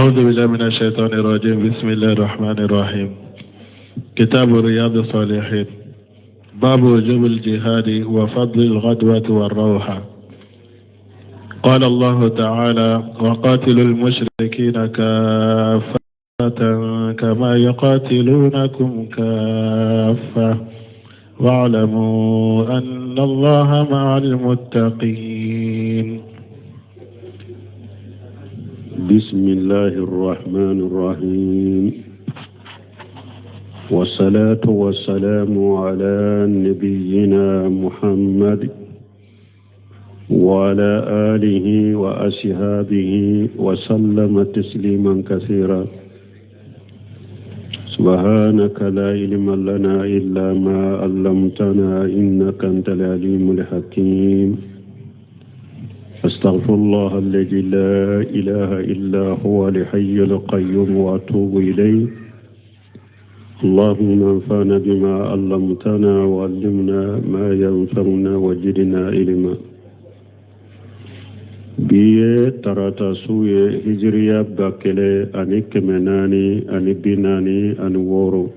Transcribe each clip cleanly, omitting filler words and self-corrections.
أعوذ بالله من الشيطان الرجيم بسم الله الرحمن الرحيم كتاب رياض الصالحين باب وجوب الجهاد وفضل الغدوة والروحة قال الله تعالى وقاتلوا المشركين كافة كما يقاتلونكم كافة واعلموا أن الله مع المتقين. بسم الله الرحمن الرحيم والصلاة والسلام على نبينا محمد وعلى آله وأصحابه وسلم تسليما كثيرا سبحانك لا علم لنا إلا ما علمتنا إنك أنت العليم الحكيم أستغفر الله الذي لا إله إلا هو الحي القيوم وأتوب إليه اللهم انفعنا بما علمتنا وعلمنا ما ينفعنا وزدنا علما bi ye tarata su ye hijiriya 1446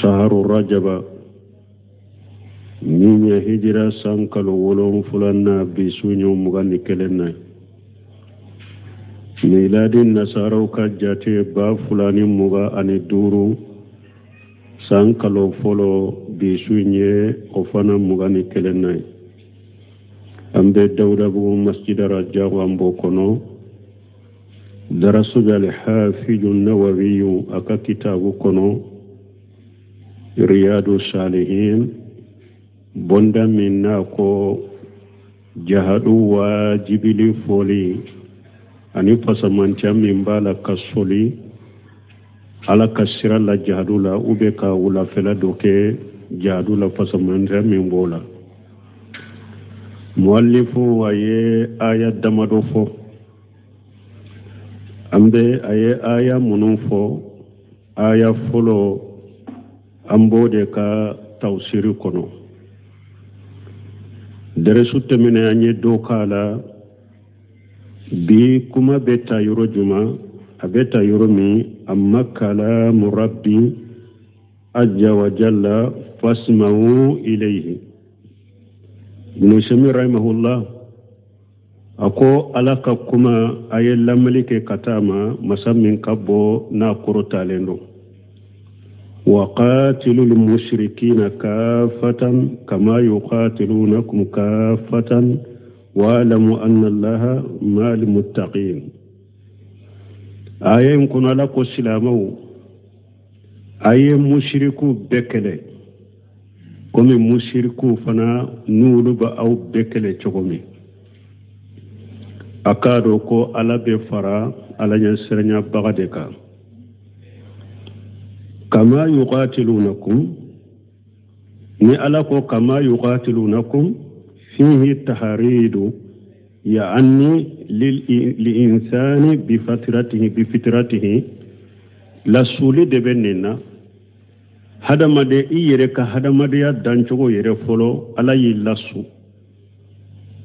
saharu rajaba min ye hijira san kalo wolonfila bi su ɲɛ 21 na miladi nasaraw ka jate 2025 san kalo fɔlɔ bi su ye o fana 21 na ye an bɛ dawudabugu masjidara jago an b'o kɔnɔ darasu bɛ alhafidu nawawiyu a ka kitabu kɔnɔ riyadu salihin bonda min n'a ko jahadu wajibili fɔli ani fasamanciya min b'a la ka soli ala ka sira la jahadu la u bɛ ka wulafɛla dɔ kɛ jahadu la fasamanciya min b'o la muwalifu a ye aya damadɔ fɔ an bɛ a ye aya minnu fɔ aya fɔlɔ an b'o de ka tawusiri kɔnɔ dɛrɛsu tɛmɛnen an ye dɔ k'a la bi kuma bɛ ta yɔrɔ juma a bɛ ta yɔrɔ min amma kalamu rabbi azza wa jalla fasma'u ilayhi ibn Usaymin rahimahullah a ko ala ka kuma a ye lamɛnni kɛ ka taa ma masa min ka bon n'a kɔrɔtalen don wa qatilul mushrikina kafatan kama yuqatilunakum kafatan wa'lamu anna allaha ma'al muttaqin aya in kɔnɔ ala ko silamɛw a ye musirikuw bɛɛ kɛlɛ komi musirikuw fana n'olu bɛ aw bɛɛ kɛlɛ cogo min a k'a dɔn ko ala bɛ fara ala ɲɛsiranyabaga de kan kama yuqatilunakum ni ala ko kama yuqatilunakum fihi taharidu yaani linsani bifatiratihi bifitiratihi lasuli de bɛ nin na hadamaden i yɛrɛ ka hadamadenya dancogo yɛrɛ fɔlɔ ala y'i lasu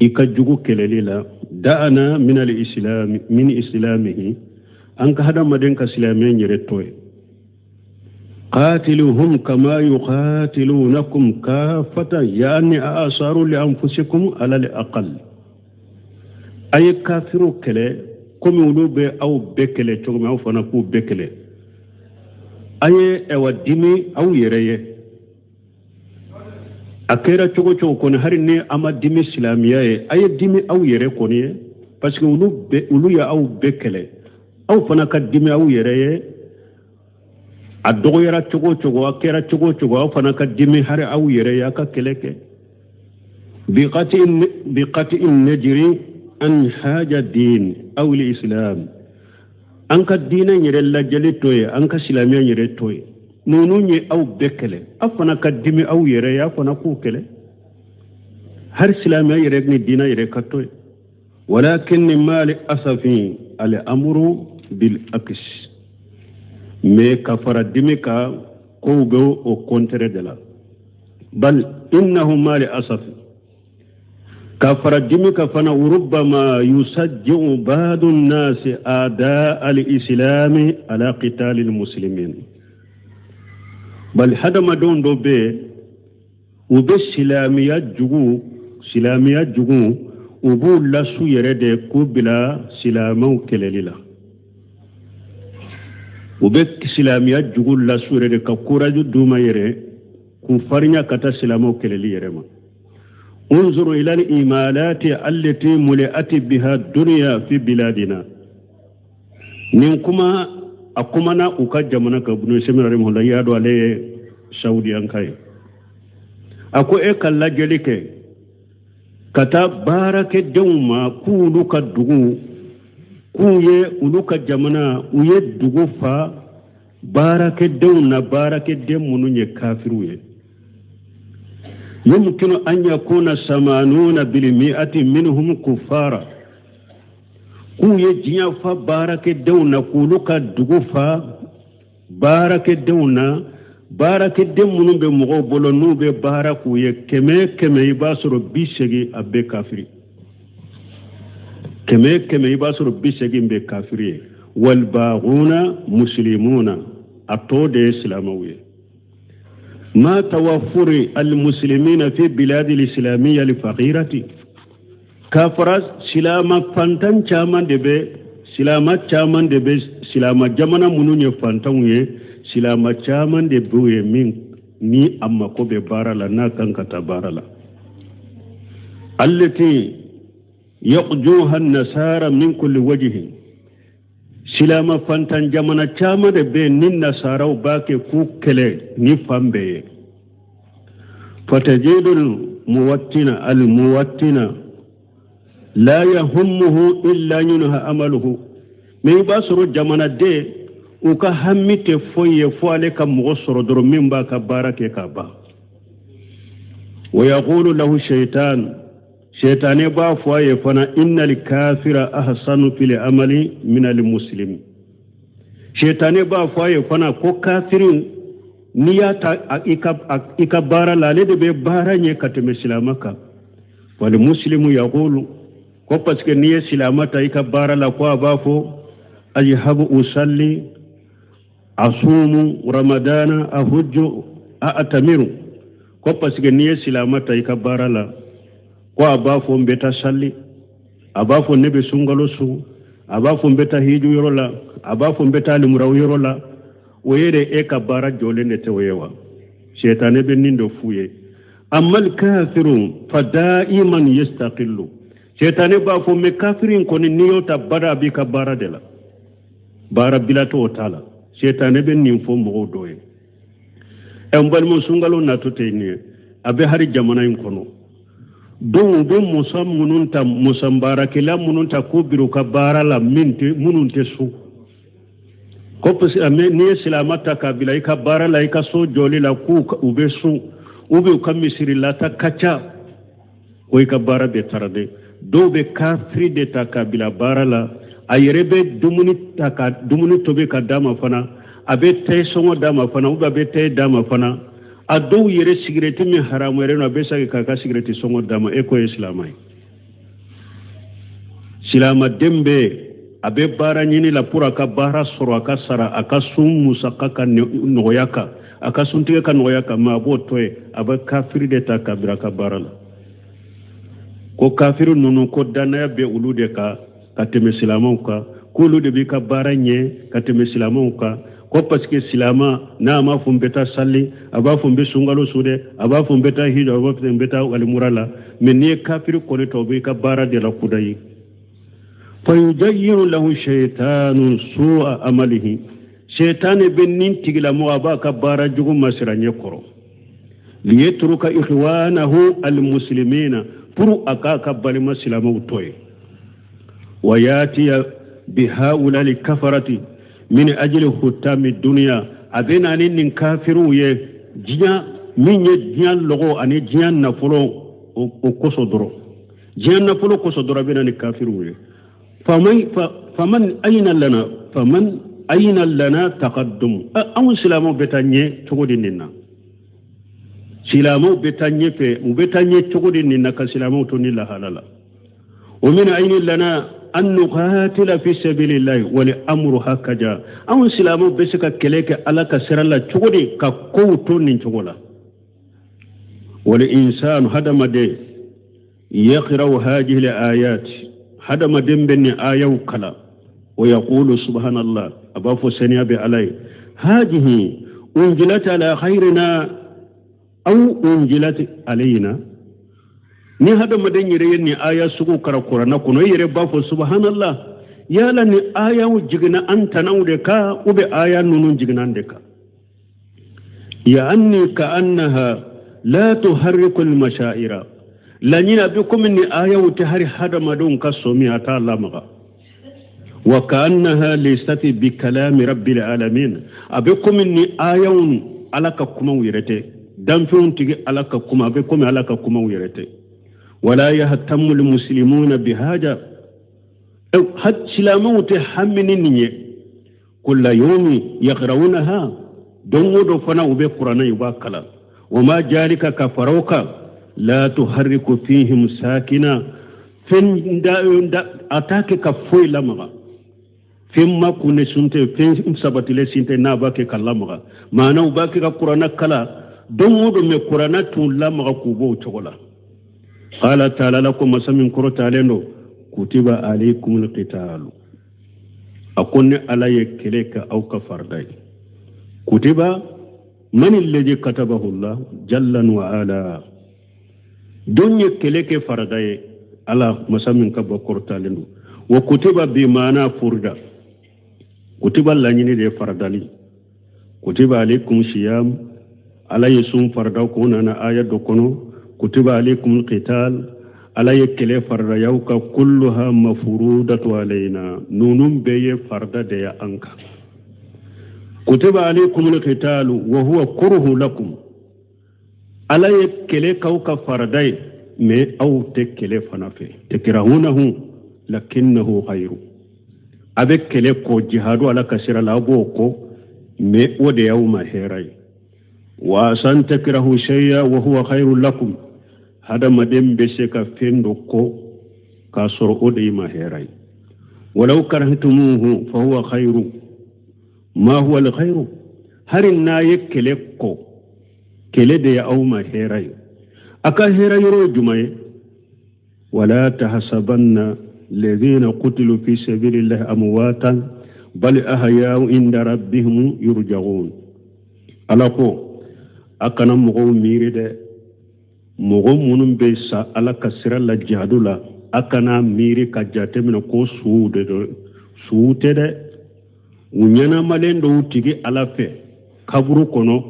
i ka jugu kɛlɛli la da'ana min al-islam min islamihi an ka hadamaden ka silamɛya yɛrɛ to ye qatiluhum kama yuqatilunakum kafatan yaani asaru li anfusikum ala al aqal a ye kafiriw kɛlɛ komi olu bɛ aw bɛɛ kɛlɛ cogo min aw fana k'u bɛɛ kɛlɛ a ye ɛwa dimi aw yɛrɛ ye a kɛra cogo cogo kɔni hali ni a ma dimi silamɛya ye a ye dimi aw yɛrɛ kɔni ye parce que olu bɛɛ olu ye aw bɛɛ kɛlɛ aw fana ka dimi aw yɛrɛ ye a dɔgɔyara cogo cogo a kɛra cogo cogo aw fana ka dimi hari aw yɛrɛ ye a ka kɛlɛ kɛ biqati najiri an haja din aw islam an ka diinɛ yɛrɛ lajɛli to ye an ka silamɛya yɛrɛ to ye ninnu ye aw bɛɛ kɛlɛ aw fana ka dimi aw yɛrɛ ye aw fana k'u kɛlɛ hari silamɛya yɛrɛ ni diinɛ yɛrɛ ka to ye walakin ma'al asafi al amru bil aks mais ka fara dimi kan kow bɛ o contraire de la bal innahu ma'al asafi Ka fara dimi kan fana, rubbama yusajji'u ba'du nasi ada al-islami ala qitali al-muslimin. Bali hadamadenw dɔ bɛ yen, u bɛ silamɛya jugu, u b'u lasu yɛrɛ de k'u bila silamɛw kɛlɛli la. U bɛ silamɛya jugu lasu yɛrɛ de ka courage d'u ma yɛrɛ, k'u farinya ka taa silamɛw kɛlɛli yɛrɛ ma. انظروا إلى الإمالات التي ملئت بها الدنيا في بلادنا. Nin kuma, a kumana u ka jamana kan. Ibn Usaymin rahimahullah, y'a dɔn ale ye saudiyanka ye. A ko e ka lajɛli kɛ ka taa baarakɛdenw ma, k'olu ka dugu, k'u ye olu ka jamana, u ye dugu fa baarakɛdenw na, baarakɛden minnu ye kafiriw ye. يمكن أن يكون 80% منهم كفارا. K'u ye diɲɛ fa baarakɛdenw na, k'olu ka dugu fa baarakɛdenw na, baarakɛden minnu bɛ mɔgɔw bolo, n'u bɛ baara k'u ye, kɛmɛ kɛmɛ, i b'a sɔrɔ 80 a bɛɛ kafiri. Kɛmɛ kɛmɛ, i b'a sɔrɔ 80 bɛ kafiri ye. والباقون مسلمون, a tɔ de ye silamɛw ye. مع توفر المسلمين في بلاد الإسلامية الفقيرة. K'a fara silama fantan caman de bɛ, silama caman de bɛ silama jamana minnu ye fantanw ye, silama caman de b'u ye min ni a mako bɛ baara la, n'a kan ka taa baara la. التي يقجوها النصارى من كل وجه. Silama fantan jamana caman de bɛ ni nasaraw b'a kɛ k'u kɛlɛ ni fan bɛɛ ye. فتجد المواطن لا يهمه إلا ينهى عمله. Mais i b'a sɔrɔ jamanaden u ka hami tɛ foyi ye fo ale ka mɔgɔ sɔrɔ dɔrɔn min b'a ka baara kɛ k'a ban. ويقول له الشيطان, sɛtanɛ b'a fɔ a ye fana, إن الكافر أحسن في العمل من المسلم. Sɛtanɛ b'a fɔ a ye fana ko kafirin, n'i y'a ta i ka baara la, ale de bɛ baara ɲɛ ka tɛmɛ silama kan. والمسلم يقول, ko parce que n'i ye silama ta i ka baara la, ko a b'a fɔ أذهب أصلي أصوم رمضان أحج أعتمر. Ko parce que n'i ye silama ta i ka baara la, ko a b'a fɔ n bɛ taa sali, a b'a fɔ ne bɛ sunkalo sun, a b'a fɔ n bɛ taa hiju yɔrɔ la, a b'a fɔ n bɛ taa limuraw yɔrɔ la. O ye de e ka baara jɔlen de tɛ o ye wa? Sɛtanɛ bɛ nin dɔ f'u ye. أما الكافر فدائما يستقل. Sɛtanɛ b'a fɔ mais kafiri in kɔni, n'i y'o ta bada, a b'i ka baara de la, baara bilatɔ o t'a la. Sɛtanɛ bɛ nin fɔ mɔgɔw dɔ ye. Ɛ, n balimaw, sunkalo natɔ tɛ nin ye, a bɛ hali jamana in kɔnɔ. Donc u bɛ musa minnu ta, musa baarakɛla minnu ta k'u biri u ka baara la, min tɛ minnu tɛ sun, ko parce que n'i ye silamɛ ta k'a bila i ka baara la, i ka so jɔli la, k'u u bɛ sun ou bien u ka misirilata ka ca, ko i ka baara bɛ tarade. Dɔw bɛ kafiri de ta k'a bila baara la. A yɛrɛ bɛ dumuni ta ka dumuni tobi ka d'a ma fana, a bɛ thé sɔngɔ d'a ma fana, ou bien a bɛ thé d'a ma fana. A dɔw yɛrɛ, sigirɛti min haramu yɛrɛ, a bɛ segin k'a ka sigirɛti sɔngɔ d'a ma. E ko ye silamɛ ye, silamaden bɛ yen, a bɛ baara ɲini la pour a ka baara sɔrɔ, a ka sara, a ka sun musaka ka nɔgɔya kan, a ka suntigɛ ka nɔgɔya kan, mais a b'o to yen, a bɛ kafiri de ta k'a bila a ka baara la. Ko kafiri ninnu, ko danaya bɛ olu de kan ka tɛmɛ silamɛw kan, k'olu de b'i ka baara ɲɛ ka tɛmɛ silamɛw kan. Ko parce que silama n'a m'a fɔ n bɛ taa sali, a b'a fɔ n bɛ sunkalo su dɛ, a b'a fɔ n bɛ taa hiji, a b'a fɔ n bɛ taa alimura la. Mais n'i ye kafiri kɔni ta, o b'i ka baara de la kudayi. فيزين له الشيطان سوء عمله. Sɛtanɛ bɛ nin tigilamɔgɔ, a b'a ka baara jugu masira ɲɛ kɔrɔ. ليترك إخوانه المسلمين, pour a k'a ka balima silamɛw to yen. ويأتي بهؤلاء الكفرة من أجل حطام الدنيا. A bɛ na ni nin kafiriw ye, diɲɛ min ye diɲɛ lɔgɔ ani diɲɛ nafolo, o kosɔn dɔrɔn, diɲɛ nafolo kosɔn dɔrɔn, a bɛ na ni kafiriw ye. فمن أين لنا فمن أين لنا تقدم؟ Anw silamɛw bɛ taa ɲɛ cogo di nin na? Silamɛw bɛ taa ɲɛfɛ, u bɛ taa ɲɛ cogo di nin na ka silamɛw to ni lahala la? Wa min ayni lana an nuqatila fi sabilillahi wal amru hakaja. Anw silamɛw bɛ se ka kɛlɛ kɛ Ala ka sira la cogo di ka kow to nin cogo la? Wal insanu, hadamaden, yaqra'u hadhihi al-ayat, hadamaden bɛ nin ayaw kalan, wa yaqulu subhanallah, a b'a fɔ saniya bɛ Ala ye, hadhihi unjilat ala khayrina aw unjilat alayna. Ni hadamaden yɛrɛ ye nin aya sugu kalan kuranna kɔnɔ, i yɛrɛ b'a fɔ subhanallah, yala ni ayaw jiginna an tanaw de kan, u bɛ aya ninnu jiginna an de kan? Yaani ka annaha la tuharriku almashaira, laɲini a bɛ komi ni ayaw tɛ hari hadamadenw ka sɔmi, a t'a lamaga. Wa ka annaha laysat bi kalami rabbil alamin, a bɛ komi ni ayaw Ala ka kumaw yɛrɛ tɛ, danfɛnw tigi Ala ka kuma, a bɛ komi Ala ka kumaw yɛrɛ tɛ. Wala yahtamu almuslimuna bihaja, silamɛw tɛ hami ni nin ye. Kulla yawmi yaqra'unaha, don o don fana u bɛ kuranɛ, u b'a kalan. Wa ma jalika, ka fara o kan, la tuharriku fihim sakina, fɛn da a t'a kɛ ka foyi lamaga, fɛn ma kunne sun tɛ, fɛn sabatilen sin tɛ n'a b'a kɛ ka lamaga. Maana u b'a kɛ ka kuranɛ kalan don o don, mɛ kuranɛ t'u lamaga k'u bɔ o cogo la. Qala taala, la ko masa min kɔrɔtalen don, kutiba alaykumul qitalu, a ko ne Ala ye kɛlɛ kɛ aw ka farida ye. Kutiba, man alladhi katabahu? Allah jalla wa ala. Don ye kɛlɛ kɛ farida ye, Ala masa min ka bɔ kɔrɔtalen don. Wa kutiba bi maana furida, kutiba laɲini de ye faridali. Kutiba alaykum siyam, Ala ye sun farida k'o nana aya dɔ kɔnɔ. Kutiba alaykum qital, Ala ye kɛlɛ faridayaw ka. Kulluha mafurudatu alayna, ninnu bɛɛ ye farida de ye an kan. Kutiba alaykum alqitalu wa huwa kurhu lakum, Ala ye kɛlɛ k'aw ka farida ye, mais aw tɛ kɛlɛ fana fɛ. Takrahunahu lakinnahu khayru, a bɛ kɛlɛ kɔ, jihadu Ala ka sira la, aw b'o kɔ, mais o de y'aw ma hɛrɛ ye. Wa asan takrahu shay'a wa huwa khayru lakum, hadamaden bɛ se ka fɛn dɔ kɔ k'a sɔrɔ o de y'i ma hɛrɛ ye. Walaw karahtumuhu fa huwa khayru. Ma huwa alkhayru? Hari n'a ye kɛlɛ kɔ, kɛlɛ de ye aw ma hɛrɛ ye. A ka hɛrɛ yɔrɔ ye jumɛn ye? Wala tahsabanna alladhina qutilu fi sabilillahi amwatan bal ahya'u inda rabbihim yurja'un. Ala ko a kana mɔgɔw miiri dɛ, mɔgɔ minnu bɛ sa Ala ka sira la jihadu la, a kana miiri ka jateminɛ ko suw de don. Suw tɛ dɛ, u ɲɛnamalen dɔw tigi Ala fɛ kaburu kɔnɔ.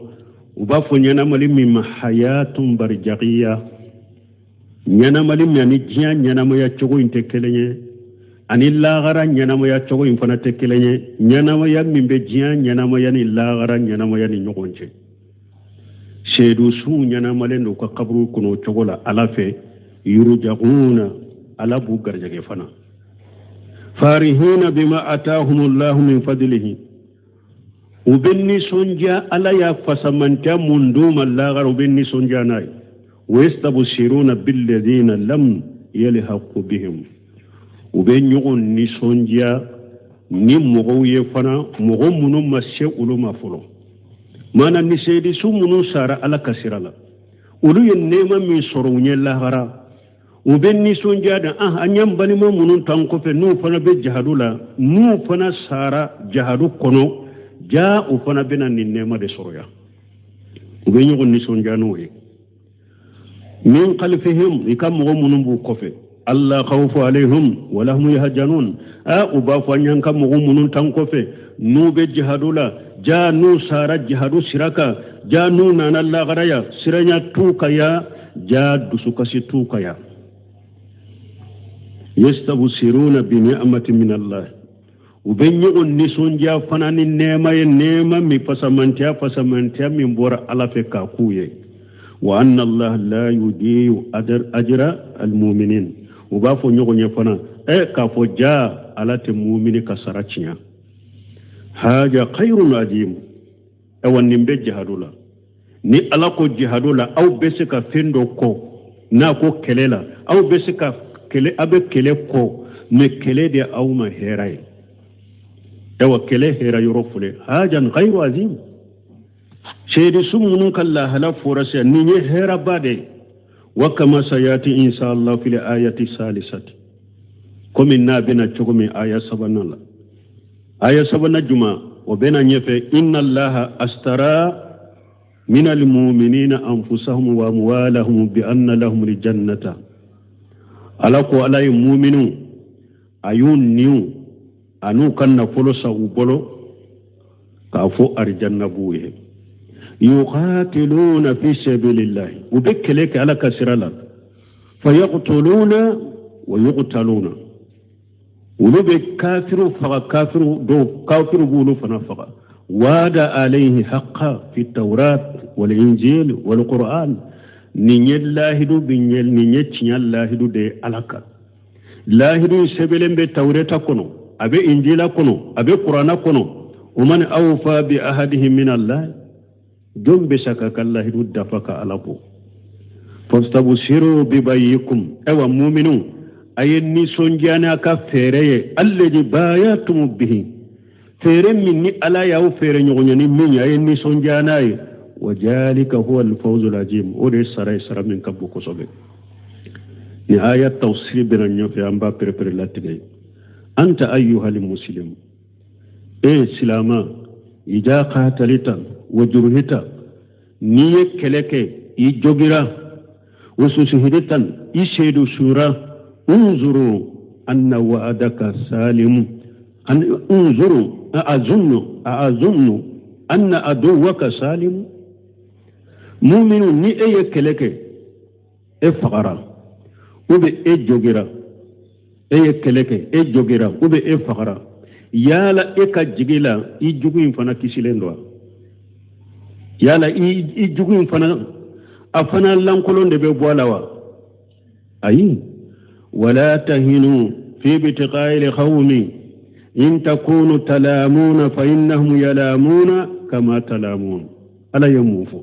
U b'a fɔ ɲɛnamali min ma hayatun barjakiya, ɲɛnamali min ani diɲɛ ɲɛnamaya cogo in tɛ kelen ye, ani lahara ɲɛnamaya cogo in fana tɛ kelen ye, ɲɛnamaya min bɛ diɲɛ ɲɛnamaya ni lahara ɲɛnamaya ni ɲɔgɔn cɛ. Seedu suw ɲɛnamalen don u ka kaburu kɔnɔ o cogo la Ala fɛ. Yurujaguna, Ala b'u garijɛgɛ fana. Farihina bima atahumullahu min fadlihi, u bɛ nisɔndiya Ala y'a fasamantiya mun d'u ma lahara, u bɛ nisɔndiya n'a ye. Wa yastabshiruna billadhina lam yalhaqu bihim, u bɛ ɲɔgɔn nisɔndiya ni mɔgɔw ye fana, mɔgɔ minnu ma se olu ma fɔlɔ. Maana ni seedisu minnu sara Ala ka sira la, olu ye nɛɛma min sɔrɔ u ɲɛ lahara, u bɛ nisɔndiya da ah an y'an balima minnu t'an kɔfɛ, n'u fana bɛ jahadu la, n'u fana sara jahadu kɔnɔ, ja u fana bɛna nin nɛɛma de sɔrɔ yan. U bɛ ɲɔgɔn nisɔndiya n'o ye. Min khalfihim, i ka mɔgɔ minnu b'u kɔfɛ, alla khawfu alayhim wala hum yahzanun. A u b'a fɔ an y'an ka mɔgɔ minnu t'an kɔfɛ, n'u bɛ jihadu la, ja n'u sara jihadu sira kan, ja n'u nana lagara ya, siranya t'u kan ya, ja dusukasi t'u kan ya. Yastabsiruna bi ni'mati min Allah, u bɛ ɲɔgɔn nisɔndiya fana ni nɛɛma ye, nɛɛma min fasamantiya, fasamantiya min bɔra Ala fɛ k'a k'u ye. Wa anna Allah la yudiyu ajra almuminin, u b'a fɔ ɲɔgɔn ye fana ɛ k'a fɔ ja Ala tɛ mumini ka sara tiɲɛ. Haja khayrun adim, awa nin bɛ jihadu la. Ni Ala ko jihadu la, aw bɛ se ka fɛn dɔ kɔ. N'a ko kɛlɛ la, aw bɛ se ka kɛlɛ, aw bɛ kɛlɛ kɔ, mais kɛlɛ de aw ma hɛrɛ ye. Ayiwa, kɛlɛ hɛrɛ yɔrɔ filɛ, hajan ghayru azim. Seedi su minnu ka lahala fɔra sisan, nin ye hɛrɛba de ye. Wa kama sayati insha Allah fil ayati salisati, komi n'a bɛna cogo min aya sabanan la. Aya sabanan juma o bɛna ɲɛfɛ. Inna allaha astara min almuminina anfusahum wa amwalahum bi anna lahum aljannata. Ala ko ala ye muminu a y'u niw an'u ka nafolo san u bolo k'a fɔ arijanna b'u ye. Yuqatiluna fi sabilillahi, u bɛ kɛlɛ kɛ Ala ka sira la. Fayaqtuluna wa yuqtaluna, olu bɛ kafiru faga, kafiru dɔw kafiru b'olu fana faga. Wada alayhi haqqa fi tawrat wal injil wal qur'an. Nin ye lahidu bi ɲɛ, nin ye tiɲɛ lahidu de ye. Ala kan lahidu sɛbɛnlen bɛ Tawureta kɔnɔ, a bɛ Injila kɔnɔ, a bɛ Kuranna kɔnɔ. Wa man awfa bi ahadihi min Allah, jɔn bɛ se k'a ka lahidu dafa ka Ala bɔ? Fastabsiru bi bayikum. Ayiwa muminu, a ye nisɔndiya n'a ka feere ye. Alladhi bayatum bihi, feere min ni Ala y'aw feere ɲɔgɔn ye ni min ye, a ye nisɔndiya n'a ye. Wa jalika huwa alfawzul azim, o de ye sara ye, sara min ka bon kosɛbɛ. Ni aya tafsiri bɛna ɲɛfɛ, an b'a perepere latigɛ. Anta ayyuhal muslim, e silama, ida qatalita wa jurhita, n'i ye kɛlɛ kɛ, i jogira, wa susuhiditan, i seedu sura, unzuru anna wa'adaka salimu an unzuru azunnu azunnu anna aduwaka salimu. Muminu, ni e ye kɛlɛ kɛ, e fagara ou bien e jogira, e ye kɛlɛ kɛ, e jogira ou bien e fagara, yala e ka jigi la i jugu in fana kisilen don wa? Yala i jugu in fana, a fana lankolon de bɛ bɔ a la wa? Ayi. Wala tahinu fi ibtiqa'i lqawmi in takunu talamuna fa innahum yalamuna kama talamun. Ala ye mun fɔ?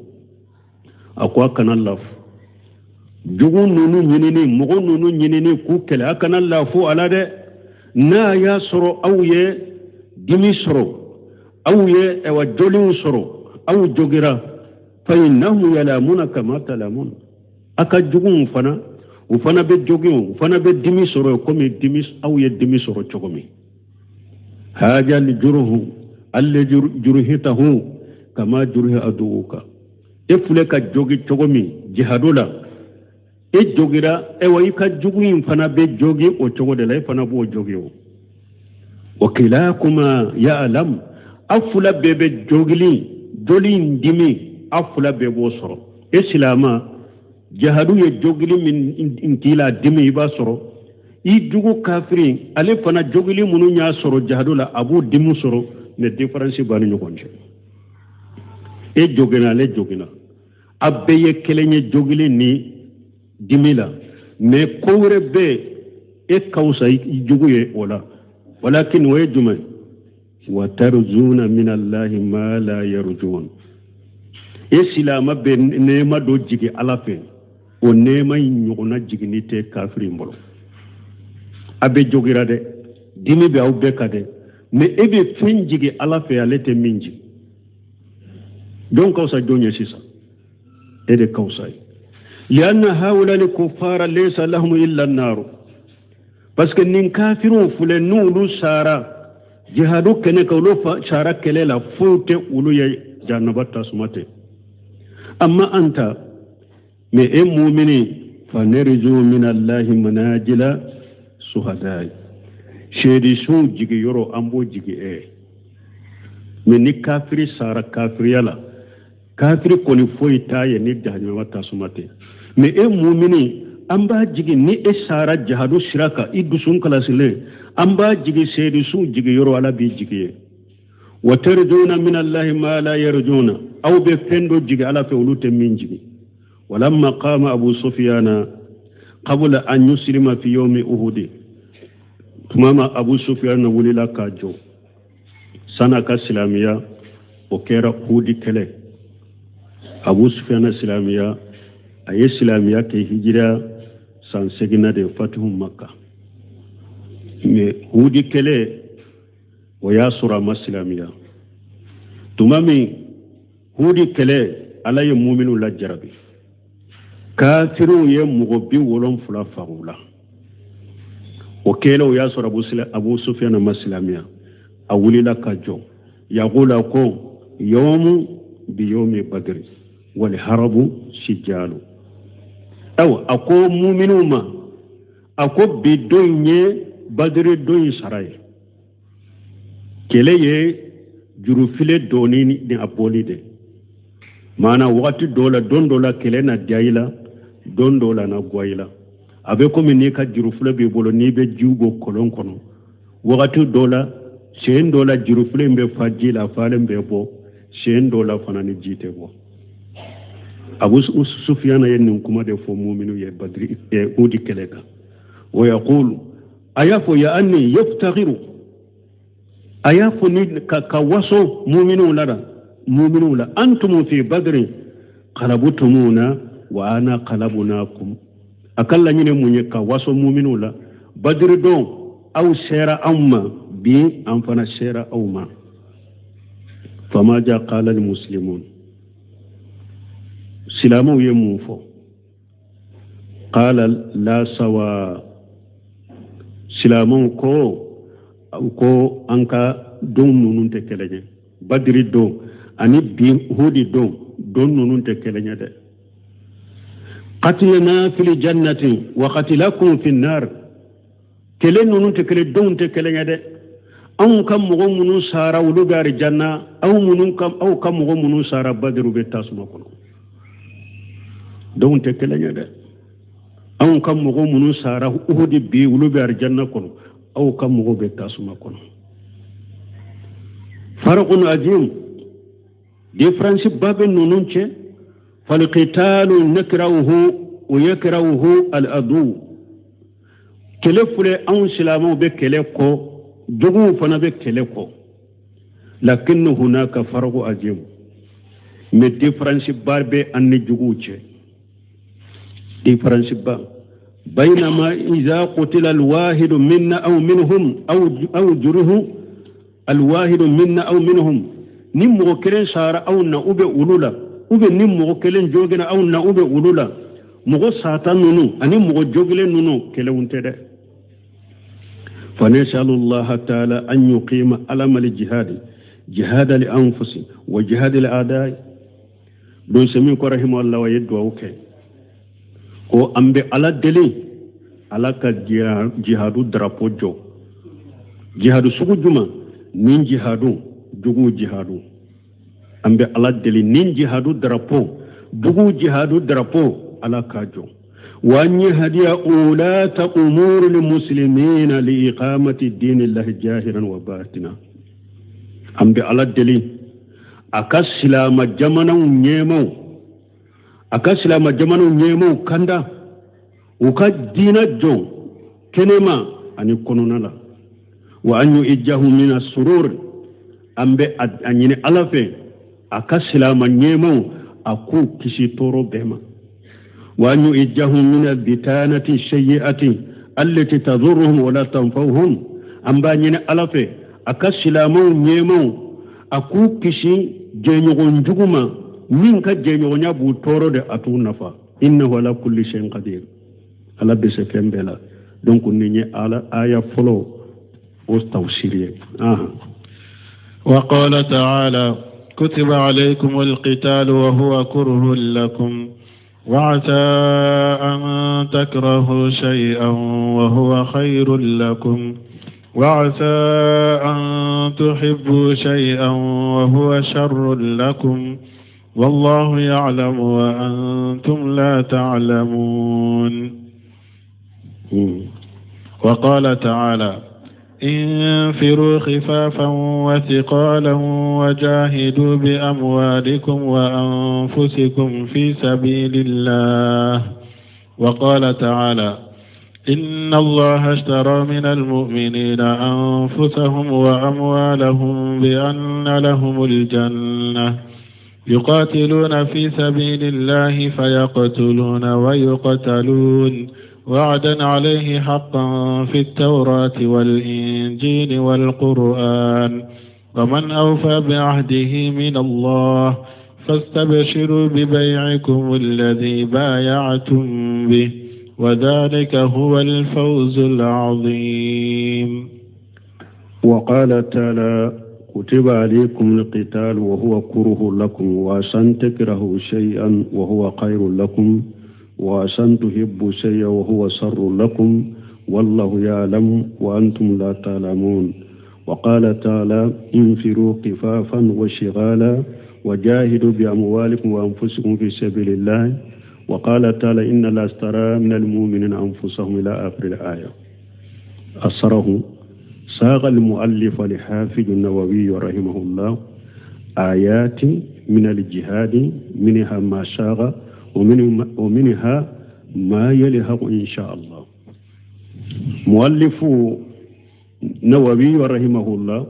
A ko a kana lafu jugu ninnu ɲinini, mɔgɔ ninnu ɲinini k'u kɛlɛ, a kana lafu ala dɛ. N'a y'a sɔrɔ aw ye dimi sɔrɔ, aw ye ɛwa joliw sɔrɔ, aw jogira, fa innahum yalamuna kama talamun, a ka juguw fana, u fana bɛ jogin, u fana bɛ dimi sɔrɔ komi dimi aw ye dimi sɔrɔ cogo min. Haja li juruhu alladhi juruhitahu kama juruhi aduwuka. E filɛ ka jogi cogo min jihadu la, e jogira, ewa i ka jugu in fana bɛ jogi o cogo de la, e fana b'o jogi. O wa kilakuma ya'lam, aw fila bɛɛ bɛ jogili, joli in dimi, aw fila bɛɛ b'o sɔrɔ. E silama, jihadu ye jogili min k'i la, dimi i b'a sɔrɔ. I jugu kafiri, ale fana jogili minnu y'a sɔrɔ jihadu la, a b'o dimi sɔrɔ, mais différence b'a ni ɲɔgɔn cɛ. E jogina, ale jogina, a bɛɛ ye kelen ye jogili ni dimi la, mais ko wɛrɛ bɛ e ka fisa i jugu ye o la. Walakin o ye jumɛn? Wa tarjuna min allahi ma la yarjun. E silama bɛ nɛɛma dɔ jigi Ala fɛ, o nɛɛma in ɲɔgɔnna jiginni tɛ kafiri in bolo. A bɛ jogira dɛ, dimi bɛ aw bɛɛ kan dɛ, mais e bɛ fɛn jigi Ala fɛ, ale tɛ min jigi. Jɔn ka fisa jɔn ye sisan? E de ka fisa ye. Lianna haula kuffara laysa lahum illa an-nar, parce que nin kafiriw filɛ, n'olu sara jihadu kɛnɛ kan, olu sara kɛlɛ la, foyi tɛ olu ye jahanaba tasuma tɛ. Amma anta, mais e mumini, fa nerju min allahi manajila suhadai, seedi sun jigi yɔrɔ, an b'o jigi e. Mais ni kafiri sara kafiriya la, kafiri kɔni foyi t'a ye ni jahanama tasuma tɛ. Mais e mumini, an b'a jigi ni e sara jihadu sira kan, i dusun kalasilen, an b'a jigi seedi sun jigi yɔrɔ, Ala b'i jigi ye. Wa tarjuna min allahi ma la yarjuna, aw bɛ fɛn dɔ jigi Ala fɛ, olu tɛ min jigi. Walamma qama Abu Sufyana qabla an yuslima fi yawmi Uhud, tuma ma Abu Sufyana wulila k'a jɔ san'a ka silamiya, o kɛra Uhudi kɛlɛ. Abu Sufiyana silamiya, a ye silamiya kɛ hijira san seginna de, fatihu Makka. Mais Uhudi kɛlɛ, o y'a sɔrɔ a ma silamiya. Tuma min Uhudi kɛlɛ, Ala ye muminu lajarabi, kafiriw ye mɔgɔ 70 faga u la. O kɛlɛ, o y'a sɔrɔ Abu Sufiyana ma silamiya. A wulila ka jɔ, yaqula ko yawmu bi yawmi badri wal harabu sijalu. Awa, a ko muminu ma, a ko bi don in ye Badiri don in sara ye. Kɛlɛ ye jurufile donni ni a bɔli de. Maana wagati dɔw la, don dɔw la, kɛlɛ na diya i la, don dɔw la na goya i la. A bɛ komi n'i ka jurufile b'i bolo, n'i bɛ jiw bɔ kɔlɔn kɔnɔ, wagati dɔw la, sen dɔw la, jurufile in bɛ fa ji la, a falen bɛ bɔ, sen dɔw la fana ni ji tɛ bɔ. Abu Sufiyana ye nin kuma de fɔ muminu ye Badiri, Uhudi kɛlɛ kan. Wa yaqulu, a y'a fɔ, ya anni yaftakhiru, a y'a fɔ ni ka waso muminuw la, muminuw la: antum fi badrin qalabutumuna wa ana qalabunakum. A ka laɲini mun ye? Ka waso muminuw la. Badiri don, aw sera anw ma, bi an fana sera aw ma. Fama ja qala al muslimun, silamɛw ye mun fɔ? Qala la sawa. Silamɛw ko an ka don ninnu tɛ kelen ye. Badiri don ani bi Hudi don, don ninnu tɛ kelen ye dɛ. Qatlana fil jannati wa qatlakum fi nar. Kɛlɛ ninnu tɛ kelen, donw tɛ kelen ye dɛ. Anw ka mɔgɔ minnu sara, olu bɛ arijanna. Aw minnu ka, aw ka mɔgɔ minnu sara Badiri, bɛ tasuma kɔnɔ. Donw tɛ kelen ye dɛ. Anw ka mɔgɔ minnu sara Uhudi bi, olu bɛ arijanna kɔnɔ, aw ka mɔgɔw bɛ tasuma kɔnɔ. Farqun azim, différence ba bɛ ninnu cɛ. Falqitalu nakrahuhu wa yakrahuhu al-adu. Kɛlɛ filɛ, anw silamɛw bɛ kɛlɛ kɔ, juguw fana bɛ kɛlɛ kɔ. Lakin hunaka farqu azim, mais différence ba bɛ an ni juguw cɛ, différence ba. بينما إذا قتل الواحد منا أو منهم أو جره الواحد منا أو منهم، ni mɔgɔ kelen sara aw na u bɛ olu la, u bɛ ni mɔgɔ kelen jogina aw na u bɛ olu la, mɔgɔ sata ninnu ani mɔgɔ jogilen ninnu kelenw tɛ dɛ. فنسأل الله تعالى أن يقيم علم الجهاد، جهاد الأنفس وجهاد الأعداء. Don semi ko rahimu Allah wa ye duwawu kɛ ko an bɛ Ala deli, Ala ka jihadu drapeau jɔ. Jihadu sugu juma? Nin jihadu, jugu jihadu. An bɛ Ala deli, nin jihadu drapeau, jugu jihadu drapeau, Ala ka jɔ. Wa an yahdiya ulata umuri lmuslimina li iqamati dinillahi jahiran wa batina. An bɛ Ala deli, a ka silama jamanaw ɲɛmaw, a ka silama jamanaw ɲɛmaw kanda, u ka diina jɔ kɛnɛma ani kɔnɔna la. Wa an yu'ijjahu min asurur. An bɛ a ɲini Ala fɛ, a ka silama ɲɛmaw, a k'u kisi tɔɔrɔ bɛɛ ma. Wa an yu'ijjahu min albitanati sayyi'ati allati tadurruhum wa la tanfa'uhum. An b'a ɲini Ala fɛ, a ka silamaw ɲɛmaw, a k'u kisi jɛɲɔgɔn jugu ma, min ka jɛɲɔgɔnya b'u tɔɔrɔ de, a t'u nafa. Innahu ala kulli shay'in qadir. Ala bɛ se fɛn bɛɛ la. Donc nin ye ala aya fɔlɔ o tafsiri ye. وقال تعالى: كتب عليكم القتال وهو كره لكم وعسى أن تكرهوا شيئا وهو خير لكم وعسى أن تحبوا شيئا وهو شر لكم والله يعلم وأنتم لا تعلمون. وقال تعالى: انفروا خفافا وثقالا وجاهدوا بأموالكم وأنفسكم في سبيل الله. وقال تعالى: إن الله اشترى من المؤمنين أنفسهم وأموالهم بأن لهم الجنة. يقاتلون في سبيل الله فيقتلون ويقتلون وعدا عليه حقا في التوراة والإنجيل والقرآن ومن أوفى بعهده من الله فاستبشروا ببيعكم الذي بايعتم به وذلك هو الفوز العظيم. وقال تعالى كتب عليكم القتال وهو كره لكم وعسى أن تكرهوا شيئا وهو خير لكم وعسى أن تحبوا شيئا وهو شر لكم والله يعلم وأنتم لا تعلمون. وقال تعالى انفروا خفافا وشغالا وجاهدوا بأموالكم وأنفسكم في سبيل الله. وقال تعالى إن الله اشترى من المؤمنين أنفسهم إلى آخر الآية. أثره ساق المؤلف لحافظ النووي رحمه الله آيات من الجهاد، منها ما ساق ومنها ما يلحق إن شاء الله. مؤلف نووي رحمه الله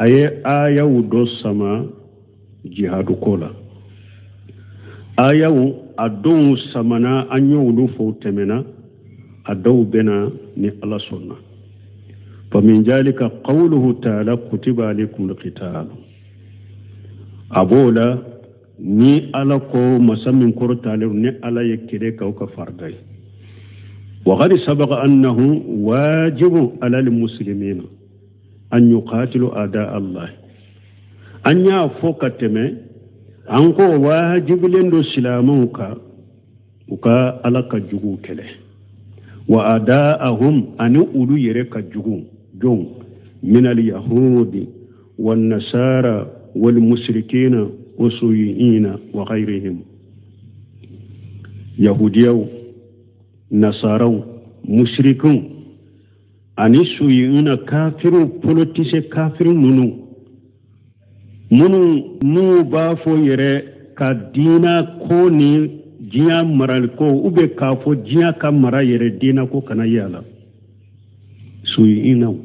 أي آية ودو سما جهاد كولا آية أدو سمنا أن يولو فوتمنا أدو بنا ni الله سنة. فمن ذلك قوله تعالى كتب عليكم القتال. أبولا ni ala ko masa min kɔrɔtalen ni ala ye kɛlɛ k'aw ka farida ye. وقد سبق أنه واجب على المسلمين أن يقاتلوا أعداء الله. An y'a fɔ ka tɛmɛ an ko waajibilen don silamɛw kan u ka ala ka juguw kɛlɛ wa adaahum ani olu yɛrɛ ka jugu jɔn min al-yahudi wan-nasara wal-mushrikina wa-suyina wa ghayrihim. Yahudiyaw, nasaraw, mushrikunw ani suyina kafiriw, politicien kafiri ninnu minnu n'u b'a fɔ yɛrɛ ka diina ko ni diɲɛ maraliko ou bien k'a fɔ diɲɛ ka mara yɛrɛ diina ko kana ye a la, suyinaw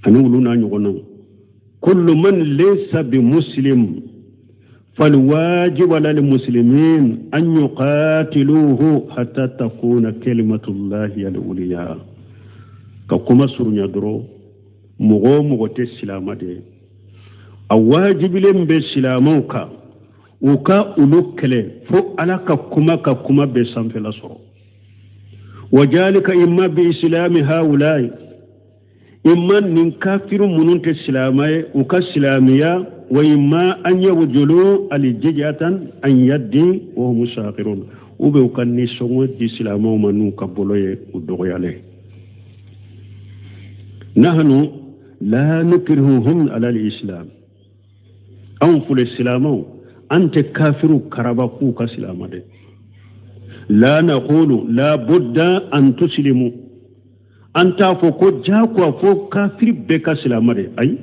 ani olu n'a ɲɔgɔnnaw. Kullu man laysa bi muslim فالواجب على المسلمين أن يقاتلوه حتى تكون كلمة الله العليا. Ka kuma surunya dɔrɔn, mɔgɔ o mɔgɔ tɛ silamɛ de ye, a wajibilen bɛ silamɛw kan u ka olu kɛlɛ fo ala ka kuma bɛɛ sanfɛla sɔrɔ. وذلك إما بإسلام هؤلاء imma nin kafiru minnu tɛ silamɛ ye u ka silamɛya وإما أن يبذلوا الجزية عن يد وهم صاغرون u bɛ u ka nisɔngɔ di silamɛw ma n'u ka bolo ye u dɔgɔyalen. نحن لا نكرههم على الإسلام. Anw filɛ silamɛw, an tɛ kafiru karaba k'u ka silamɛ dɛ. لا نقول لا بد أن تسلموا. An t'a fɔ ko diyagoya fo kafiri bɛɛ ka silamɛ dɛ, ayi,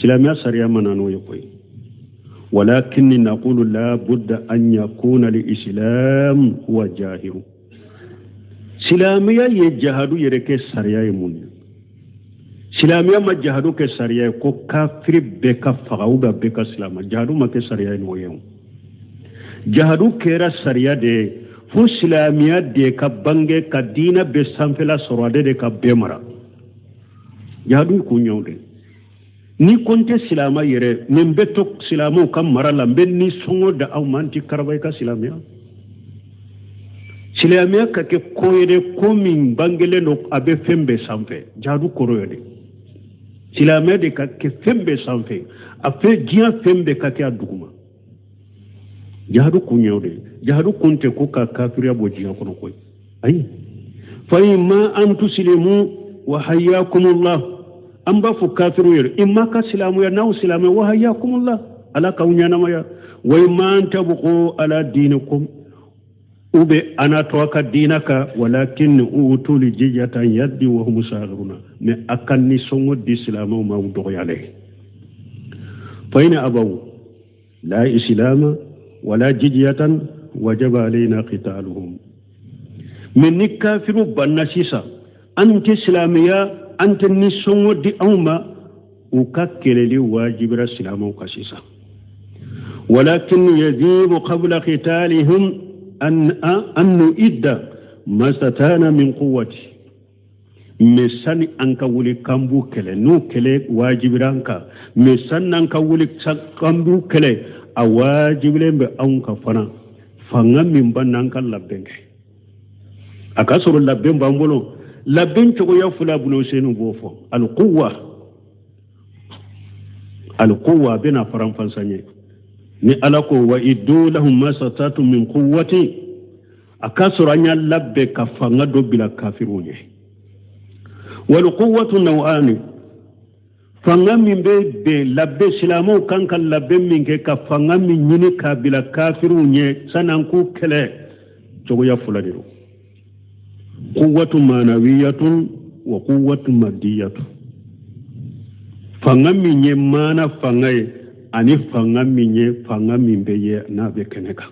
silamɛya sariya ma na n'o ye koyi. ولكن نقول لا بد أن يكون الإسلام هو جاهر. Silamɛya ye jahadu yɛrɛ kɛ sariya ye mun ye? Silamɛya ma jahadu kɛ sariya ye ko kafiri bɛɛ ka faga ou bien bɛɛ ka silama. Jahadu ma kɛ sariya ye n'o ye o. Jahadu kɛra sariya de ye fo silamɛya de ka bange ka diinɛ bɛɛ sanfɛla sɔrɔ, ale de ka bɛɛ mara. Jahadu kun ɲɛw de ni ko n tɛ silamɛ yɛrɛ nin bɛ to silamɛw ka mara la, n bɛ nisɔngɔ da aw ma, n tɛ karaba i ka silamɛya. Silamɛya ka kɛ ko ye de, ko min bangelen don, a bɛ fɛn bɛɛ sanfɛ. Jahadu kɔrɔ ye de silamɛya de ka kɛ fɛn bɛɛ sanfɛ, a fɛn diɲɛ fɛn bɛɛ ka kɛ a duguma. Jahadu kun ye o de ye. Jahadu kun tɛ ko ka kafiriya bɔ diɲɛ kɔnɔ koyi, ayi. فإما أن تسلموا وحياكم الله. An b'a fɔ kafiriw yɛrɛ imma ka silamuya, n'aw silamɛ وحياكم الله, ala k'aw ɲɛnamaya. وإما أن تبقوا على دينكم u bɛ ana to a ka diina kan ولكن أعطوا الجزية عن يد وهم صاغرون. Mais a ka nisɔngɔ di silamɛw ma u dɔgɔyalen. فإن أبوا لا إسلام ولا جزية وجب علينا قتالهم. Mais ni kafiru banna sisan an tɛ silamɛya, an tɛ nisɔngɔ di anw ma, u ka kɛlɛli wajibira silamɛw kan sisan. Walakin yajibu qabla qitalihim an nu'idda mastatana min quwwati. Mais sani an ka wuli k'an b'u kɛlɛ, n'u kɛlɛ wajibira an kan, mais sani an ka wuli k'an b'u kɛlɛ, a wajibilen bɛ anw kan fana fanga min b'an na, an ka labɛn kɛ. A ka sɔrɔ labɛn b'an bolo. Labɛn cogoya fila bolo, senu b'o fɔ. Alquwa, alquwa a bɛna faranfansa ɲɛ ni Ala ko wa iddu lahum mastata'tum min quwwati, a ka sɔrɔ an y'a labɛn ka fanga dɔ bila kafiriw ɲɛ. Wal quwwatu naw'ani, fanga min bɛ bɛn labɛn, silamɛw kan ka labɛn min kɛ ka fanga min ɲini k'a bila kafiriw ɲɛ sanni an k'u kɛlɛ, cogoya fila de don. Quwwatu manawiyatun wa quwwatu maddiyatun. Fanga min ye maana fanga ye ani fanga min ye fanga min bɛ ye n'a bɛ kɛnɛ kan.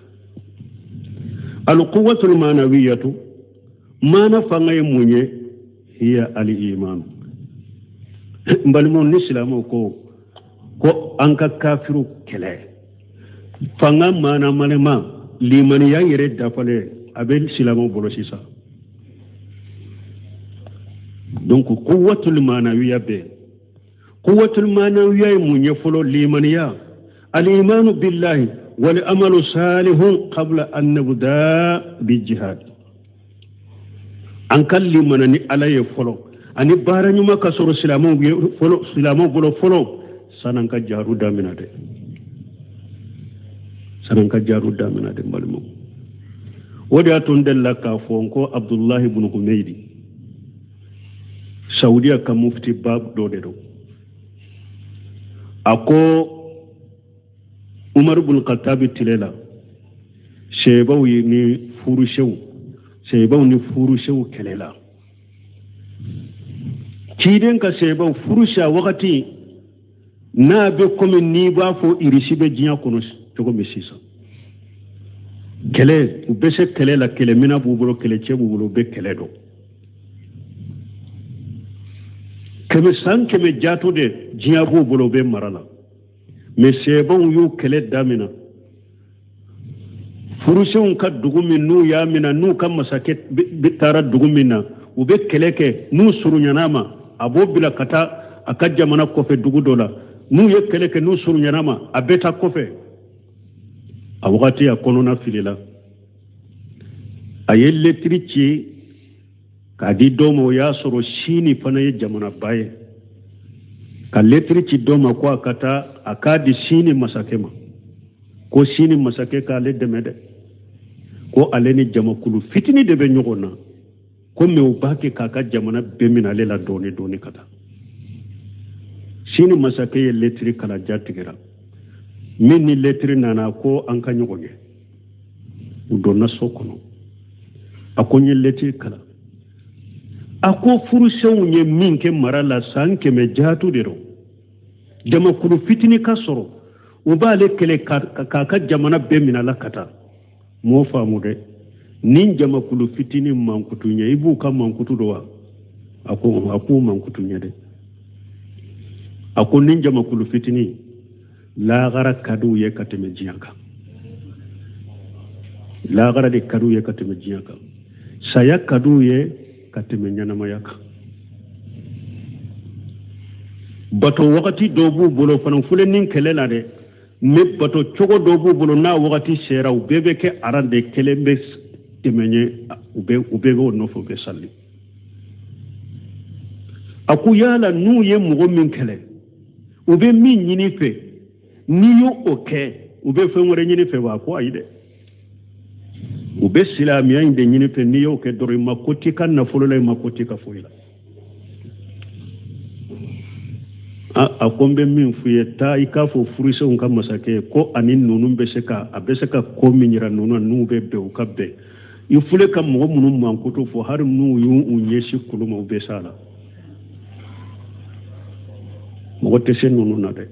Alquwwatul manawiyatu, maana fanga ye mun ye? Hiya al-imanu. N balimaw, ni silamɛw ko ko an ka kafiriw kɛlɛ, fanga maanamanema limaniya yɛrɛ dafalen a bɛ silamɛw bolo sisan. Donc quwwatul manawiya bɛ yen. Quwwatul manawiya ye mun ye fɔlɔ? Limaniya, al-imanu billahi wal amalu salihun qabla an nabda bi jihad. An ka limana ni Ala ye fɔlɔ ani baara ɲuman ka sɔrɔ silamɛw ye fɔlɔ, silamɛw bolo fɔlɔ, san'an ka jihadu daminɛ dɛ, san'an ka jihadu daminɛ dɛ, n balimaw. O de y'a to n delila k'a fɔ n ko Abdulahi ibn Humeidi, Saudiya ka mufti ba dɔ de don, a ko Umaru ibn Khattabi tile la, sebaw ni furusew, sebaw ni furusew kɛlɛla. Ciden ka sebaw furusa wagati n'a bɛ komi n'i b'a fɔ Irisi bɛ diɲɛ kɔnɔ cogo min sisan. Kɛlɛ, u bɛ se kɛlɛ la, kɛlɛminɛ b'u bolo, kɛlɛcɛ b'u bolo, u bɛ kɛlɛ dɔn. Kɛmɛ san kɛmɛ jato de diɲɛ b'u bolo, u bɛ mara la. Mais sebaw y'u kɛlɛ daminɛ. Furusenw ka dugu min n'u y'a minɛ, n'u ka masakɛ taara dugu min na, u bɛ kɛlɛ kɛ, n'u surunyana ma, a b'o bila ka taa a ka jamana kɔfɛ dugu dɔ la. N'u ye kɛlɛ kɛ, n'u surunyana ma, a bɛ taa kɔfɛ. A wagati a kɔnɔna filila. A ye lɛtiri ci k'a di dɔ ma, o y'a sɔrɔ Sini fana ye jamanaba ye. Ka lɛtiri ci dɔ ma ko a ka taa a k'a di Sini masakɛ ma, ko Sini masakɛ k'ale dɛmɛ dɛ, ko ale ni jamakulu fitini de bɛ ɲɔgɔn na, ko mɛ u b'a kɛ k'a ka jamana bɛɛ minɛ ale la dɔɔni dɔɔni ka taa. Sini masakɛ ye lɛtiri kalan, ja tigɛra. Min ni lɛtiri nana ko an ka ɲɔgɔn ye, u donna so kɔnɔ. A ko n ye lɛtiri kalan. A ko furusenw ye min kɛ mara la san kɛmɛ jaatu de don, jamakulu fitini ka sɔrɔ u b'ale kɛlɛ k'a ka jamana bɛɛ minɛ la ka taa. M'o faamu dɛ, ni jamakulu fitini mankutu ɲɛ, i b'u ka mankutu dɔn wa? A ko a k'u mankutu ɲɛ dɛ. A ko ni jamakulu fitini lagara ka d'u ye ka tɛmɛ diɲɛ kan, lagara de ka d'u ye ka tɛmɛ diɲɛ kan, saya ka d'u ye ka tɛmɛ ɲɛnamaya kan. Bato wagati dɔw b'u bolo fana, fulenin kɛlɛ la dɛ, mais bato cogo dɔw b'u bolo, n'a wagati sera u bɛɛ bɛ kɛ aran de, kelen bɛ tɛmɛ ɲɛ, u bɛɛ b'o nɔfɛ, u bɛ sali. A ko yala n'u ye mɔgɔ min kɛlɛ, u bɛ min ɲini fɛ, n'i y'o kɛ, u bɛ fɛn wɛrɛ ɲini fɛ wa? A ko ayi dɛ, u bɛ silamɛya in de ɲini fɛ, n'i y'o kɛ dɔrɔn i ma ko t'i ka nafolo la, i ma ko t'i ka foyi la. A ko n bɛ min f'i ye, taa i k'a fɔ furusenw ka masakɛ ye ko ani ninnu bɛ se ka, a bɛ se ka ko min yira ninnu na, n'u bɛ bɛn, u ka bɛn. I fule ka mɔgɔ minnu mankutu fɔ, hali n'u y'u ɲɛsin kulu ma, u bɛ s'a la. Mɔgɔ tɛ se ninnu na dɛ.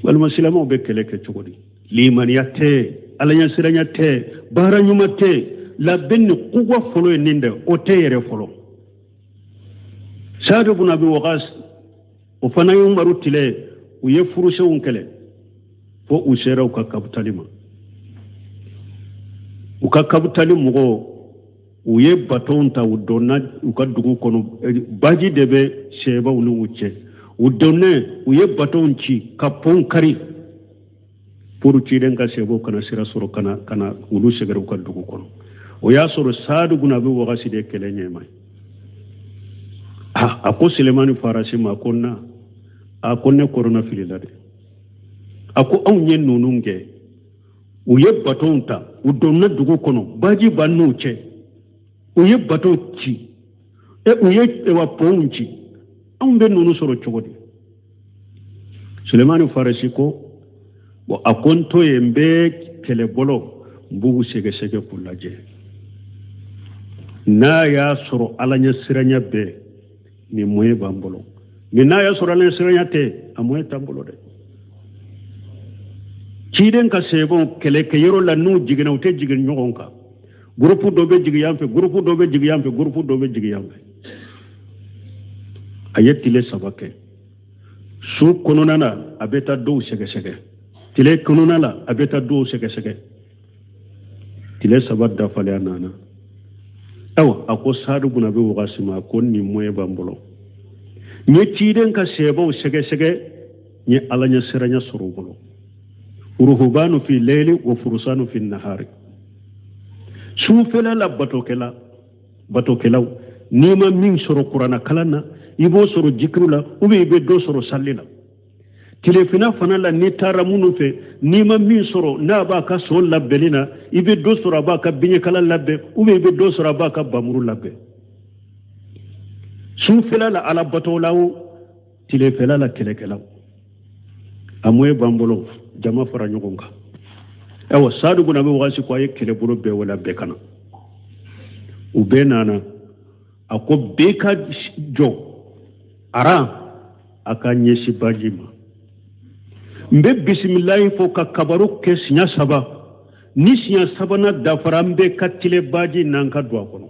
Walima silamɛw bɛ kɛlɛ kɛ cogo di? Limaniya tɛ, alaɲɛsiranya tɛ, baara ɲuman tɛ, labɛn ni kuwa fɔlɔ ye nin dɛ, o tɛ yɛrɛ fɔlɔ. Saadu bun Abi Waqas, o fana ye Umaru tile, u ye furusenw kɛlɛ. Fo u sera u ka kapitali ma. U ka kapitali mɔgɔw, u ye batonw ta, u donna u ka dugu kɔnɔ. Baji de bɛ sɛbaw ni u cɛ. U donnen, u ye batonw ci ka pɔnw kari pour ciden ka sɛbaw kana sira sɔrɔ ka na olu sɛgɛrɛ u ka dugu kɔnɔ. O y'a sɔrɔ Saadu bun Abi Wakasi de kɛlɛ ɲɛmaa ye. A ko Selemani Farasi ma ko na, a ko ne kɔrɔna filila dɛ. A ko anw ye ninnu kɛ, u ye batonw ta, u donna dugu kɔnɔ, baji b'an n'u cɛ, u ye batonw ci, u ye wa pɔnw ci, anw bɛ ninnu sɔrɔ cogo di? Sulemani Farisi ko bon, a ko n to yen, n bɛ kɛlɛbolo, n b'u sɛgɛsɛgɛ k'u lajɛ, n'a y'a sɔrɔ Ala ɲɛ siranya bɛ nin moyen b'an bolo, mais n'a y'a sɔrɔ Ala ɲɛ siranya tɛ, a moyen t'an bolo dɛ. Ciden ka sɛbɛnw kɛlɛkɛyɔrɔ la, n'u jiginna, u tɛ jigin ɲɔgɔn kan. Gurupu dɔ bɛ jigin yan fɛ, gurupu dɔ bɛ jigin yan fɛ, gurupu dɔ bɛ jigin yan fɛ. A ye tile 3 kɛ. Su kɔnɔna na, a bɛ taa dɔw sɛgɛsɛgɛ, tile kɔnɔna la, a bɛ taa dɔw sɛgɛsɛgɛ. Tile 3 dafalen, a nana. Ayiwa, a ko Saadu bun Abi Wakasi ma ko nin moyen b'an bolo, n ye ciden ka sɛbɛnw sɛgɛsɛgɛ, n ye Ala ɲɛ siranya sɔrɔ u bolo. Ruhubanu fi leyli wa furusanu fi nahari. Sufɛla la batokɛlaw, n'i ma min sɔrɔ kuranna kalan na, i b'o sɔrɔ jikiru la, ou bien i bɛ dɔ sɔrɔ sali la. Tilefina fana la, n'i taara minnu fɛ, n'i ma min sɔrɔ n'a b'a ka so labɛnni na, i bɛ dɔ sɔrɔ a b'a ka biɲɛkala labɛn, ou bien i bɛ dɔ sɔrɔ a b'a ka bamuru labɛn. Sufɛla la ala batolaw, tilefɛla la kɛlɛkɛlaw. A moyen b'an bolo, jama fara ɲɔgɔn kan. Ayiwa, Saadu bun Abi Wakasi ko a ye kɛlɛbolo bɛɛ wele, a bɛɛ ka na. U bɛɛ nana. A ko bɛɛ ka jɔ aran, a ka ɲɛsin baji ma. N bɛ bisimilayi fɔ ka kabaru kɛ siɲɛ 3. Ni siɲɛ sabanan dafara, an bɛɛ ka tile baji n'an ka don a kɔnɔ.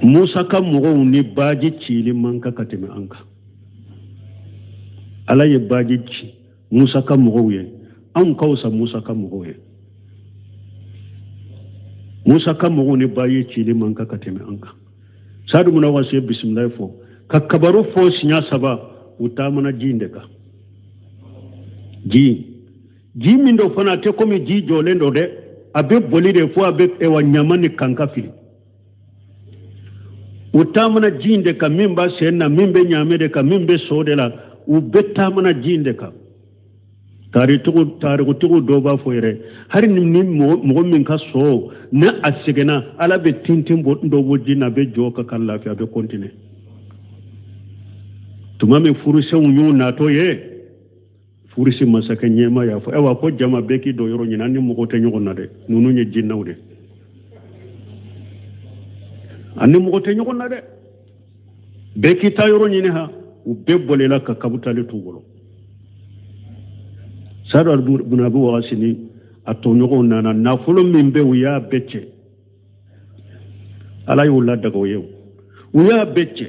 Musa ka mɔgɔw ni baji cili man kan ka tɛmɛ an kan. Ala ye baji ci Musa ka mɔgɔw ye, anw ka fisa Musa ka mɔgɔw ye. Musa ka mɔgɔw ni baji cili man kan ka tɛmɛ an kan. Saadu bun Wakasi ye bisimilayi fɔ ka kabaru fɔ siɲɛ 3, u taamana ji in de kan. Ji min dɔ fana a tɛ komi ji jɔlen dɔ dɛ, a bɛ boli de fo a bɛ ɲama ni kanka fili. U taamana ji in de kan, min b'a sen na, min bɛ ɲaamɛ de kan, min bɛ so de la, u bɛɛ taamana ji in de kan. Tarikutigiw dɔw b'a fɔ yɛrɛ, hali ni mɔgɔ min ka so ni a sɛgɛnna, Ala bɛ tintin dɔ bɔ ji na, a bɛ jɔ ka lafiya, a bɛ kɔntine. Tuma min furusenw y'u natɔ ye, furusi masakɛ ɲɛmaa y'a fɔ, ayiwa, ko jama bɛɛ k'i don yɔrɔ ɲini, an ni mɔgɔ tɛ ɲɔgɔn na dɛ, ninnu ye jinɛw de, an ni mɔgɔ tɛ ɲɔgɔn na dɛ, bɛɛ k'i ta yɔrɔ ɲini ha. U bɛɛ bolila ka kabutali t'u bolo. Saadu bun Abi Wakasi ni a tɔɲɔgɔnw nana, nafolo min bɛ u y'a bɛɛ cɛ. Ala y'u ladaga o ye, u y'a bɛɛ cɛ.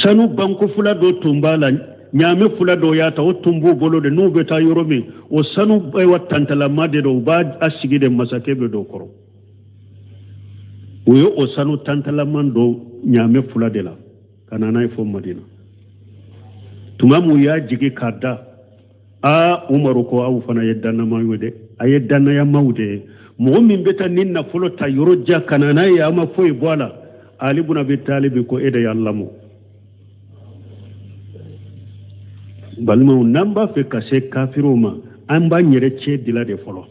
Sanu banko fila dɔ tun b'a la, ɲaamɛ fila dɔ y'a ta, o tun b'u bolo de, n'u bɛ taa yɔrɔ min, o sanu ayiwa tantalama de don, u b'a sigi de, masakɛ bɛ don kɔrɔ. U ye o sanu tantalama dɔ ɲaamɛ fila de la ka na n'a ye fo Madina. Tuma min u y'a jigin k'a da, aa, Umaru ko aw fana ye dannamaw ye dɛ, a ye dannayamaw de ye. Mɔgɔ min bɛ taa ni nafolo ta yɔrɔ jan ka na n'a ye, a ma foyi bɔ a la. Ali bun Abi Talib ko e de y'an lamɔ. Balimaw, n'an b'a fɛ ka se kafiriw ma, an b'an yɛrɛ cɛ dila de fɔlɔ.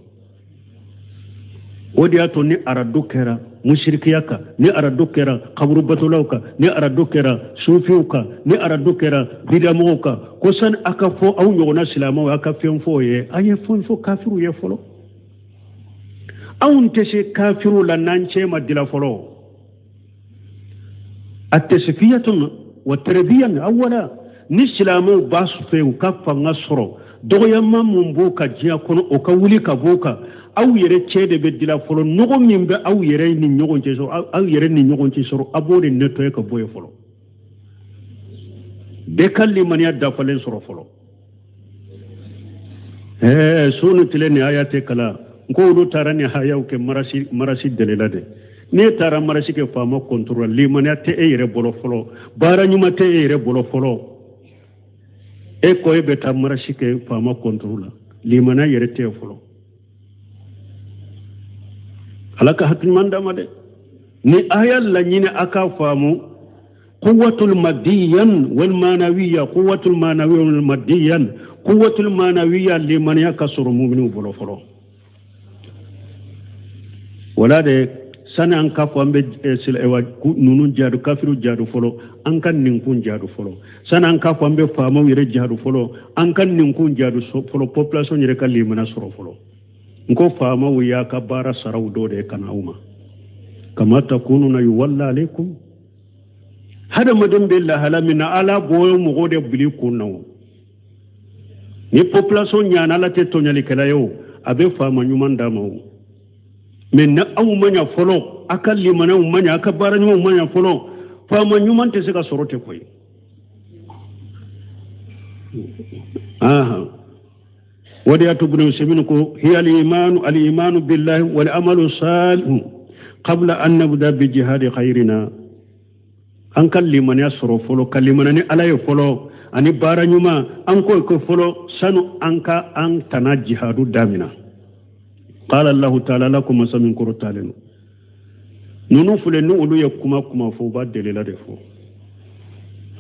O de y'a to ni arado kɛra musirikiya kan, ni arado kɛra kaburubatolaw kan, ni arado kɛra sufiw kan, ni arado kɛra bidamɔgɔw kan, ko sani a ka fɔ aw ɲɔgɔnna silamɛw a ka fɛn fɔ o ye, a ye fɛn fɔ kafiriw ye fɔlɔ. Anw tɛ se kafiriw la n'an cɛ ma dila fɔlɔ. A tasfiyatun wa tarbiyan awwala. Ni silamɛw b'a fɛ u ka fanga sɔrɔ, dɔgɔyama mun b'o ka diɲɛ kɔnɔ, o ka wuli ka b'o kan, aw yɛrɛ cɛ de bɛ dila fɔlɔ. Nɔgɔ min bɛ aw yɛrɛ ni ɲɔgɔn cɛ sɔrɔ, aw yɛrɛ ni ɲɔgɔn cɛ sɔrɔ, a b'o de nettoyer ka bɔ yen fɔlɔ. Bɛɛ ka limaniya dafalen sɔrɔ fɔlɔ. Ɛɛ su ni tile ni aya tɛ kalan n ko olu taara ni hayaw kɛ marasi marasi delila dɛ. N'e taara marasi kɛ faama contre la, limaniya tɛ e yɛrɛ bolo fɔlɔ, baara ɲuman tɛ e yɛrɛ bolo fɔlɔ. E ko e bɛ taa marasi kɛ faama contre la, limaniya yɛrɛ tɛ yen fɔlɔ. Ala ka hakili ɲuman d'a ma dɛ. Ni aya laɲini a k'a faamu quwwatul madiyan wal manawiya, quwwatul manawiya wal madiyan, quwwatul manawiya limaniya ka sɔrɔ muminiw bolo fɔlɔ. Wala de sani an k'a fɔ an bɛ ninnu jihadu, kafiru jihadu fɔlɔ, an ka ninkun jihadu fɔlɔ. Sani an k'a fɔ an bɛ faamaw yɛrɛ jihadu fɔlɔ, an ka ninkun jihadu fɔlɔ, population yɛrɛ ka limaniya sɔrɔ fɔlɔ. N ko faamaw y'a ka baara saraw dɔ de ka na aw ma. Kama takununa yuwalla alaikum. Hadamaden bɛ lahala min na, Ala b'o mɔgɔ de bili kun na o. Ni population ɲana, Ala tɛ tɔɲɔlikɛla ye o, a bɛ faama ɲuman d'a ma o. Mais ni aw ma ɲa fɔlɔ, a ka limaniyaw ma ɲa, a ka baara ɲumanw ma ɲa fɔlɔ, faama ɲuman tɛ se ka sɔrɔ ten koyi. O de y'a to Ibn Usaymin ko hiya al-imanu al-imanu billahi wal amalu salihu qabla an nabda bi jihadi khayrina. An ka limaniya sɔrɔ fɔlɔ, ka limaniya ni Ala ye fɔlɔ, ani baara ɲuman, an k'o kɛ fɔlɔ sanu an ka an tana jihadu damina. Qala Allahu ta'ala la ko masa min kɔrɔtalen don. Ninnu filɛ, ni olu ye kuma kuma fɔ, u b'a delila de fɔ.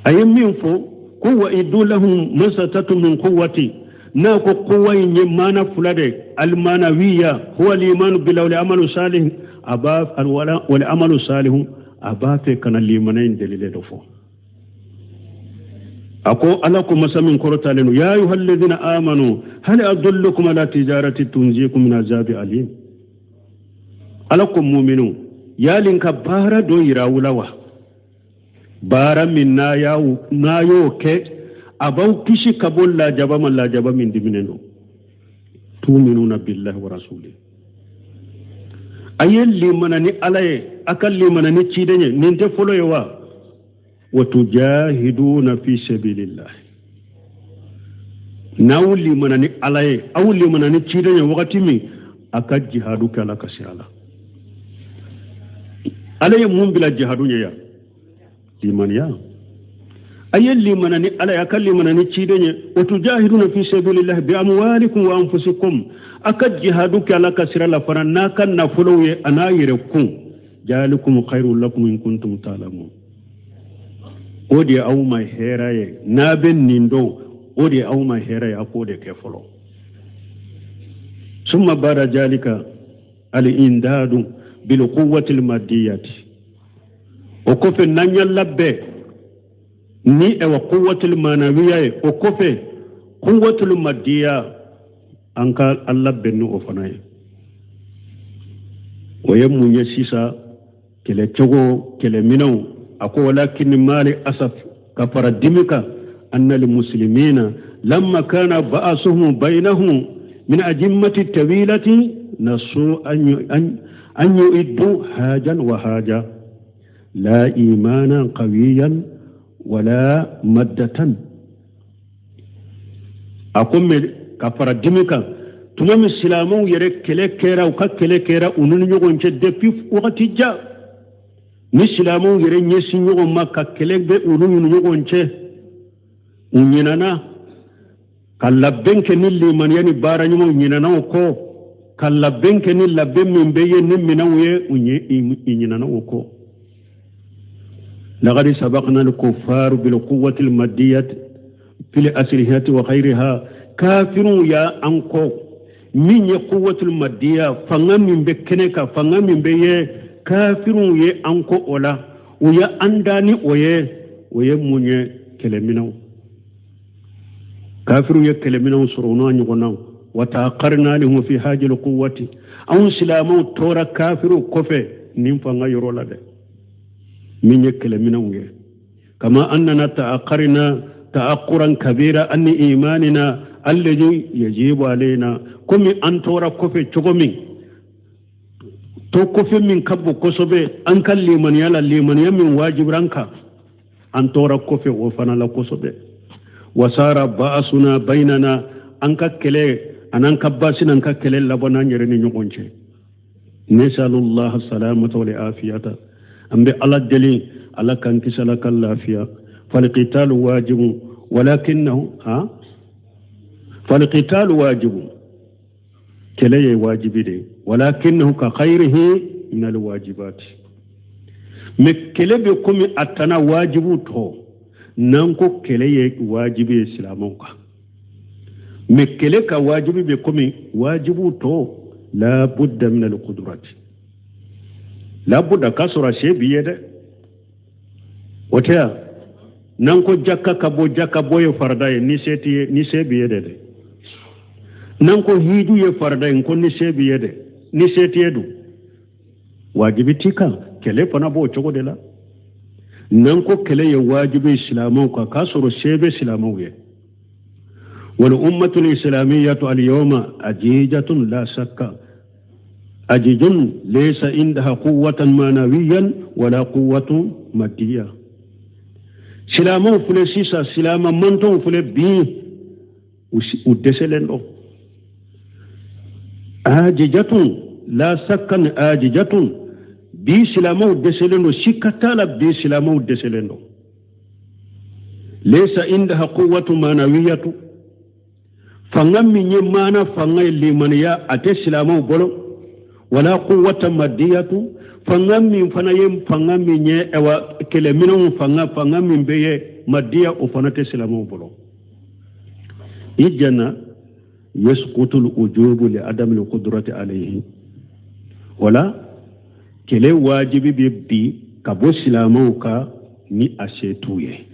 A ye min fɔ ko wa iddu lahum masatatu min quwwati, n'a ko quwwa in ye maana fila de, almanawiya huwa al-imanu billahi wal amalu salih, a b'a wal amalu salih, a b'a fɛ ka na limaniya in delile dɔ fɔ. A ko Ala ko masa min kɔrɔtalen don, ya ayuha alladhina amanu hal adullukum ala tijarati tunjikum min azabi alim. Ala ko muminu, yalin ka baara dɔ yira aw la wa, baara min n'a y'o kɛ a b'aw kisi ka bɔ lajaba ma, lajaba min diminen don. Tuminuna billahi wa rasulihi. A ye limana ni Ala ye, a ka limana ni ciden ye, nin tɛ fɔlɔ ye wa. Wa tujahiduna fi sabilillah. N'aw limana ni Ala ye, aw limana ni ciden ye wagati min, a ka jihadu kɛ Ala ka sira la. Ala ye mun bila jihadu ɲɛ yan? Limaniya. A ye limana ni Ala ye, a ka limana ni ciden ye. Wa tujahiduna fi sabilillah bi amwalikum wa anfusikum. A ka jihadu kɛ Ala ka sira la fana n'a ka nafolow ye, a n'a yɛrɛ kun. Jalikum khairul lakum in kuntum ta'lamun. O de ye aw ma hɛrɛ ye, n'a bɛ nin dɔn, o de ye aw ma hɛrɛ ye, a k'o de kɛ fɔlɔ. Summa bada jalika al-indadu bil quwwati al-maddiyati. O kɔfɛ n'an y'a labɛn ni ɛwà quwwatul manawiya ye, o kɔfɛ quwwatul maddiya an ka an labɛn ni o fana ye. O ye mun ye sisan? Kɛlɛcogo, kɛlɛminɛnw. A ko walakin mali asaf, ka fara dimi kan, anna lmuslimina lamma kana ba'asuhum bainahum min ajimmati tawilati nasu an yu'iddu hajan wa haja la imanan qawiyan wala maddatan. A ko mɛ ka fara dimi kan, tuma min silamɛw yɛrɛ kɛlɛ kɛra, u ka kɛlɛ kɛra u ni ɲɔgɔn cɛ depuis wagati jan, ni silamɛw yɛrɛ ɲɛsin ɲɔgɔn ma ka kɛlɛ bɛ olu ni ɲɔgɔn cɛ, u ɲinana ka labɛn kɛ ni limaniya ni baara ɲumanw, ɲinana o kɔ ka labɛn kɛ ni labɛn min bɛ ye ni minɛnw ye, u ɲinana o kɔ. Laqad sabaqna al-kuffaru bil quwwati al-maddiyati fil aslihati wa ghayriha. Kafirun ya an kɔ min ye quwwatul maddiya, fanga min bɛ kɛnɛ kan, fanga min bɛ ye, kafirun ye an kɔ o la, u ye an da ni o ye, o ye mun ye? Kɛlɛminɛnw. Kafirun ye kɛlɛminɛnw sɔrɔ u n'a ɲɔgɔnnaw. Wa ta'aqqarna lahum fi hajil quwwati. Anw silamɛw tora kafirun kɔfɛ nin fanga yɔrɔ la dɛ, min ye kɛlɛminɛnw ye. Kama annana ta'aqqarna ta'aqquran kabira an imanina alladhi yajibu alaina. Komi an tora kɔfɛ cogo min, to kɔfɛ min ka bon kosɛbɛ an ka limaniya la, limaniya min wajibira an kan. An tora kɔfɛ o fana la kosɛbɛ. Wasara ba'asuna bainana, an ka kɛlɛ an'an ka baasi n'an ka kɛlɛ laban an yɛrɛ ni ɲɔgɔn cɛ. Nasalullah salamata wal afiyata, an bɛ Ala deli Ala k'an kisi, Ala ka lafiya. Falqitalu wajibu walakinnahu ha falqitalu wajibu, kɛlɛ ye wajibi de ye, walakinnahu ka khayrihi min alwajibati. Mais kɛlɛ bɛ komi a tana wajibu tɔ, n'an ko kɛlɛ ye wajibi ye silamɛw kan, mais kɛlɛ ka wajibi bɛ komi wajibu tɔ, la budda min alqudrati, la budda k'a sɔrɔ a se b'i ye dɛ. O tɛ yan, n'an ko jaka ka bɔ, jaka bɔ ye farida ye, ni se t'i ye, ni se b'i ye dɛ. N'an ko hiju ye farida ye, ko ni se b'i ye dɛ, ni se t'i ye dun, wajibi t'i kan. Kɛlɛ fana b'o cogo de la. N'an ko kɛlɛ ye wajibi silamɛw kan, k'a sɔrɔ se bɛ silamɛw ye. Wal ummatul islamiyatu al yawma ajijatun la shakka, ajijun laysa indaha quwwatan manawiyan wala quwwatun maddiya. Silamɛw filɛ sisan, silamɛ mantɔnw filɛ bi, u dɛsɛlen don. Ajijatun la shakkan ajijatun, bi silamɛw dɛsɛlen don, sika t'a la, bi silamɛw dɛsɛlen don. Laysa indaha quwwatu manawiyatu, fanga min ye maana fanga ye limaniya, a tɛ silamɛw bolo. Wala quwwata maddiyatu, fanga min fana ye fanga min ye ɛwa kɛlɛminɛnw fanga, fanga min bɛ ye madiya, o fana tɛ silamɛw bolo. Ijana yasqutu al-ujubu li adami al-qudrati alayhi. Wala kɛlɛ wajibi bɛ bi ka bɔ silamɛw kan ni a se t'u ye.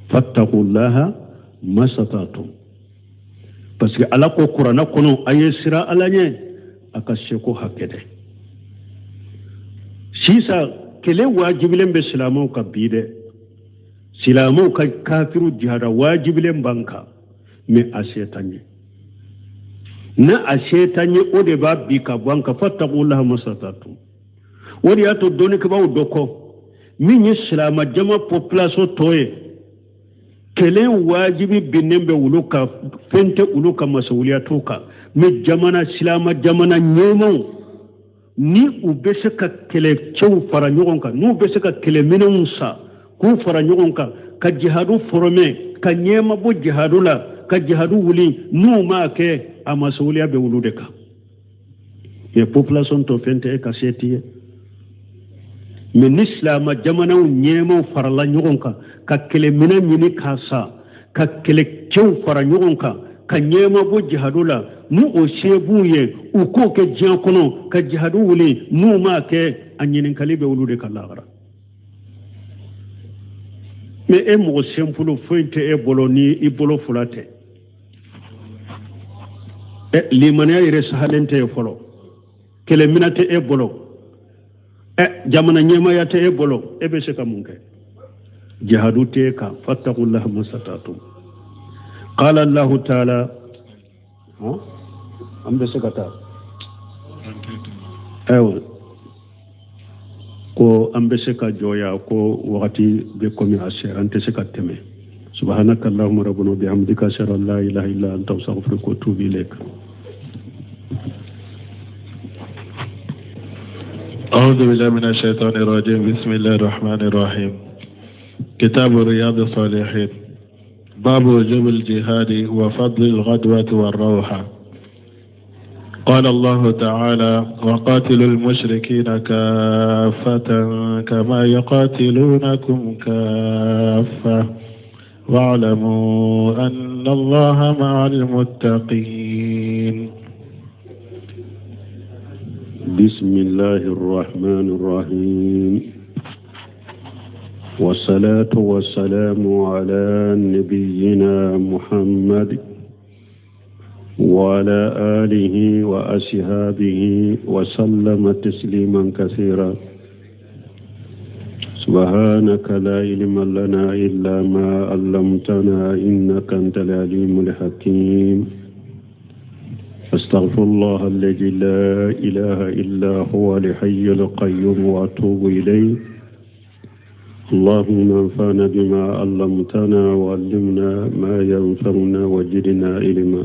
Fattaqullaha masata'tum, parce que Ala ko kuranɛ kɔnɔ a ye siran Ala ɲɛ a ka seko hakɛ dɛ. Sisan kɛlɛ wajibilen bɛ silamɛw kan bi dɛ, silamɛw ka kafiru jihada wajibilen b'an kan, mais a se t'an ye. Na a se t'an ye, o de b'a bi ka bɔ an kan. Fattaqullaha masata'tum. O de y'a to dɔnnikɛbaaw dɔ kɔ min ye silamɛ jama population tɔ ye, kɛlɛ wajibi binnen bɛ olu kan, fɛn tɛ olu ka masawuliya t'u kan. Mais jamana silamɛ jamana ɲɛmaaw, ni u bɛ se ka kɛlɛcɛw fara ɲɔgɔn kan, n'u bɛ se ka kɛlɛminɛnw san k'u fara ɲɔgɔn kan, ka jihadu former, ka ɲɛma bɔ jihadu la, ka jihadu wuli, n'u m'a kɛ, a masawuliya bɛ olu de kan. Mais population tɔ fɛn tɛ e ka se t'i ye. Mais ni silamɛ jamanaw ɲɛmaw farala ɲɔgɔn kan ka kɛlɛminɛn ɲini k'a san, ka kɛlɛcɛw fara ɲɔgɔn kan, ka ɲɛma bɔ jihadu la, n'u o se b'u ye, u k'o kɛ diɲɛ kɔnɔ ka jihadu wuli, n'u m'a kɛ, a ɲininkali bɛ olu de ka lahara. Mais e mɔgɔ senfolo foyi tɛ e bolo ni i bolo fila tɛ. Limaniya yɛrɛ sahalen tɛ ye fɔlɔ, kɛlɛminɛ tɛ e bolo, jamana ɲɛmaaya tɛ e bolo, e bɛ se ka mun kɛ? Jihadu tɛ e kan. Fattaqullaha masata'tum. Qala Allahu ta'ala, an bɛ se ka taa, ayiwa, ko an bɛ se ka jɔ yan, ko wagati bɛ komi a sera, an tɛ se ka tɛmɛ. Subhanaka Allahumma rabbana bihamdika, ashhadu an la ilaha illa anta, astaghfiruka wa atubu ilayk. أعوذ بالله من الشيطان الرجيم. بسم الله الرحمن الرحيم. كتاب رياض الصالحين. باب وجوب الجهاد وفضل الغدوة والروحة. قال الله تعالى: وقاتلوا المشركين كافة كما يقاتلونكم كافة واعلموا أن الله مع المتقين. بسم الله الرحمن الرحيم، والصلاة والسلام على نبينا محمد وعلى آله وأصحابه وسلم تسليما كثيرا. سبحانك لا علم لنا إلا ما علمتنا إنك أنت العليم الحكيم. أستغفر الله الذي لا إله إلا هو الحي القيوم وأتوب إليه. اللهم انفعنا بما علمتنا وعلمنا ما ينفعنا وزدنا علما.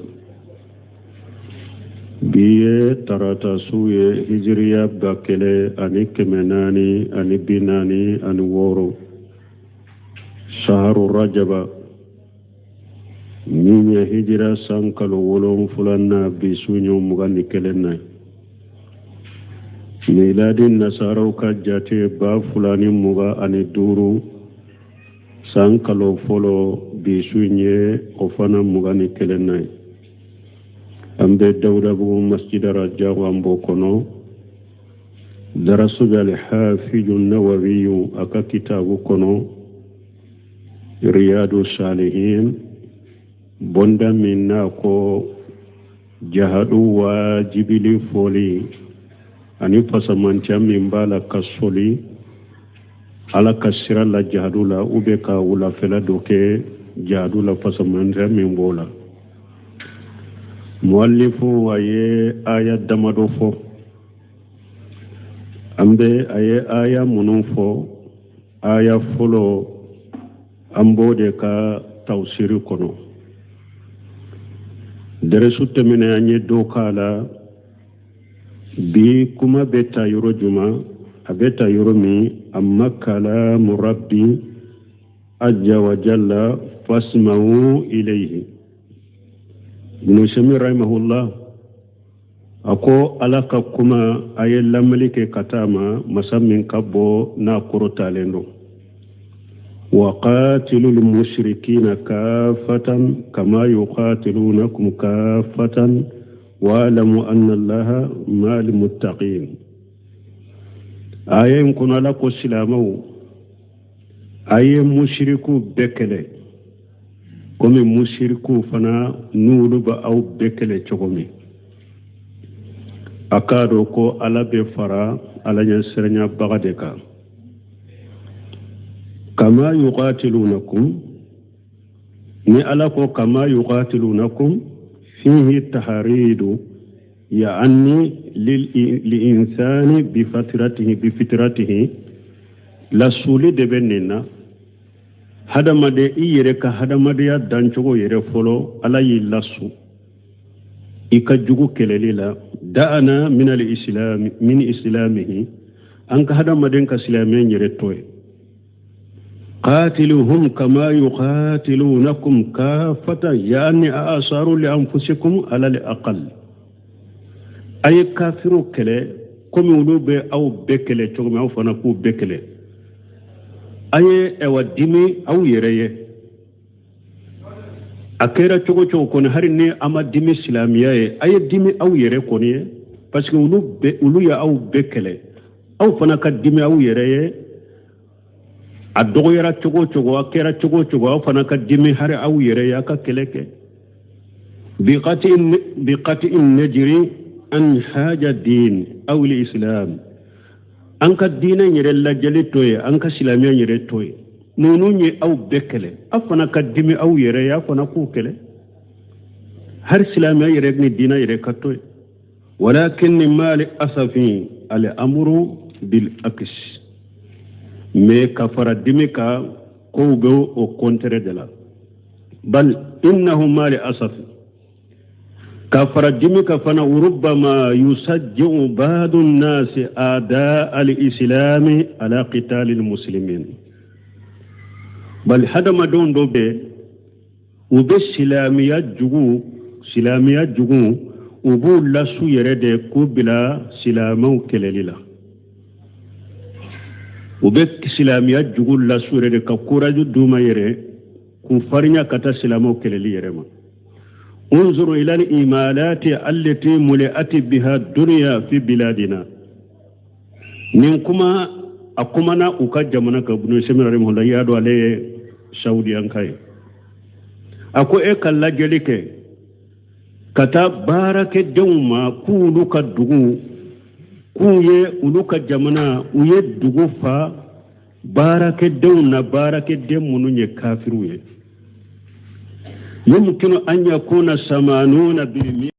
Bi ye tarata su ye, hijiriya 1446, saharu rajaba, min ye hijira san kalo wolonfila bi su ɲɛ 21 na. Miladi nasaraw ka jate 2025, san kalo fɔlɔ, bi su ye o fana 21 na ye. An bɛ Dawudabugu masjida Rajabu, an b'o kɔnɔ. Darasu bɛ Alhafiju Nawawiyu a ka kitabu kɔnɔ, Riyadu Salihin, bonda min n'a ko jahadu wajibili fɔli ani fasamantiya min b'a la ka soli Ala ka sira la jahadu la, u bɛ ka wulafɛla dɔ kɛ jahadu la, fasamantiya min b'o la. Muwalifu a ye aya damadɔ fɔ. An bɛ a ye aya minnu fɔ, aya fɔlɔ, an b'o de ka tawusiri kɔnɔ. Dɛrɛsu tɛmɛnen, an ye dɔ k'a la. Bi kuma bɛ ta yɔrɔ juma? A bɛ ta yɔrɔ min, amma kalamu rabbi azza wa jalla fasma'u ilayhi. Ibn Usaymin rahimahullah a ko Ala ka kuma, a ye lamɛnni kɛ ka taa ma masa min ka bon n'a kɔrɔtalen don. Wa qatilul mushrikina kafatan kama yuqatilunakum kafatan wa'lamu anna Allaha ma'al muttaqin. Aya in kɔnɔ, Ala ko silamɛw, a ye musirikuw bɛɛ kɛlɛ komi musirikuw fana n'olu bɛ aw bɛɛ kɛlɛ cogo min. A k'a dɔn ko Ala bɛ fara Ala ɲɛsiranyabaga de kan. Kama yuqatilunakum, ni Ala ko kama yuqatilunakum, fihi taharidu, yaani linsani bifatiratihi bifitratihi. Lasuli de bɛ nin na. Hadamaden, i yɛrɛ ka hadamadenya dancogo yɛrɛ fɔlɔ, Ala y'i lasu i ka jugu kɛlɛli la. Da'ana min al-islam min islamihi, an ka hadamaden ka silamɛya yɛrɛ to ye. Qatiluhum kama yuqatilunakum kafatan, yaani asaru li anfusikum ala al aqal. A ye kafiriw kɛlɛ komi olu bɛ aw bɛɛ kɛlɛ cogo min, aw fana k'u bɛɛ kɛlɛ. A ye ɛwa dimi aw yɛrɛ ye. A kɛra cogo cogo kɔni, hali ni a ma dimi silamɛya ye, a ye dimi aw yɛrɛ kɔni ye, parce que olu bɛɛ, olu ye aw bɛɛ kɛlɛ, aw fana ka dimi aw yɛrɛ ye. A dɔgɔyara cogo o cogo, a kɛra cogo o cogo, aw fana ka dimi hari aw yɛrɛ ye, a ka kɛlɛ kɛ. Biqati najiri an haja din aw islam, an ka diinɛ yɛrɛ lajɛli to ye, an ka silamɛya yɛrɛ to ye. Ninnu ye aw bɛɛ kɛlɛ, aw fana ka dimi aw yɛrɛ ye, aw fana k'u kɛlɛ, hari silamɛya yɛrɛ ni diinɛ yɛrɛ ka to ye. Walakin ma'al asafi al amru bil akis, mais ka fara dimi kan, kow bɛ o contraire de la. Bal innahu ma'al asafi, ka fara dimi kan fana, rubbama yusajji'u ba'du nasi ada al islami ala qitali al muslimin. Bal hadamadenw dɔ bɛ, u bɛ silamɛya jugu, u b'u lasu yɛrɛ de k'u bila silamɛw kɛlɛli la. U bɛ silamɛya jugu lasu yɛrɛ de ka courage d'u ma yɛrɛ, k'u farinya ka taa silamɛw kɛlɛli yɛrɛ ma. Unzuru ila al-imalati allati muli'at biha dunya fi biladina. Nin kuma, a kumana u ka jamana kan. Ibn Usaymin rahimahullah, y'a dɔn ale ye saudiyanka ye. A ko e ka lajɛli kɛ ka taa baarakɛdenw ma k'olu ka dugu, k'u ye olu ka jamana, u ye dugu fa baarakɛdenw na, baarakɛden minnu ye kafiriw ye. Yumkinu an yakuna samanuna bi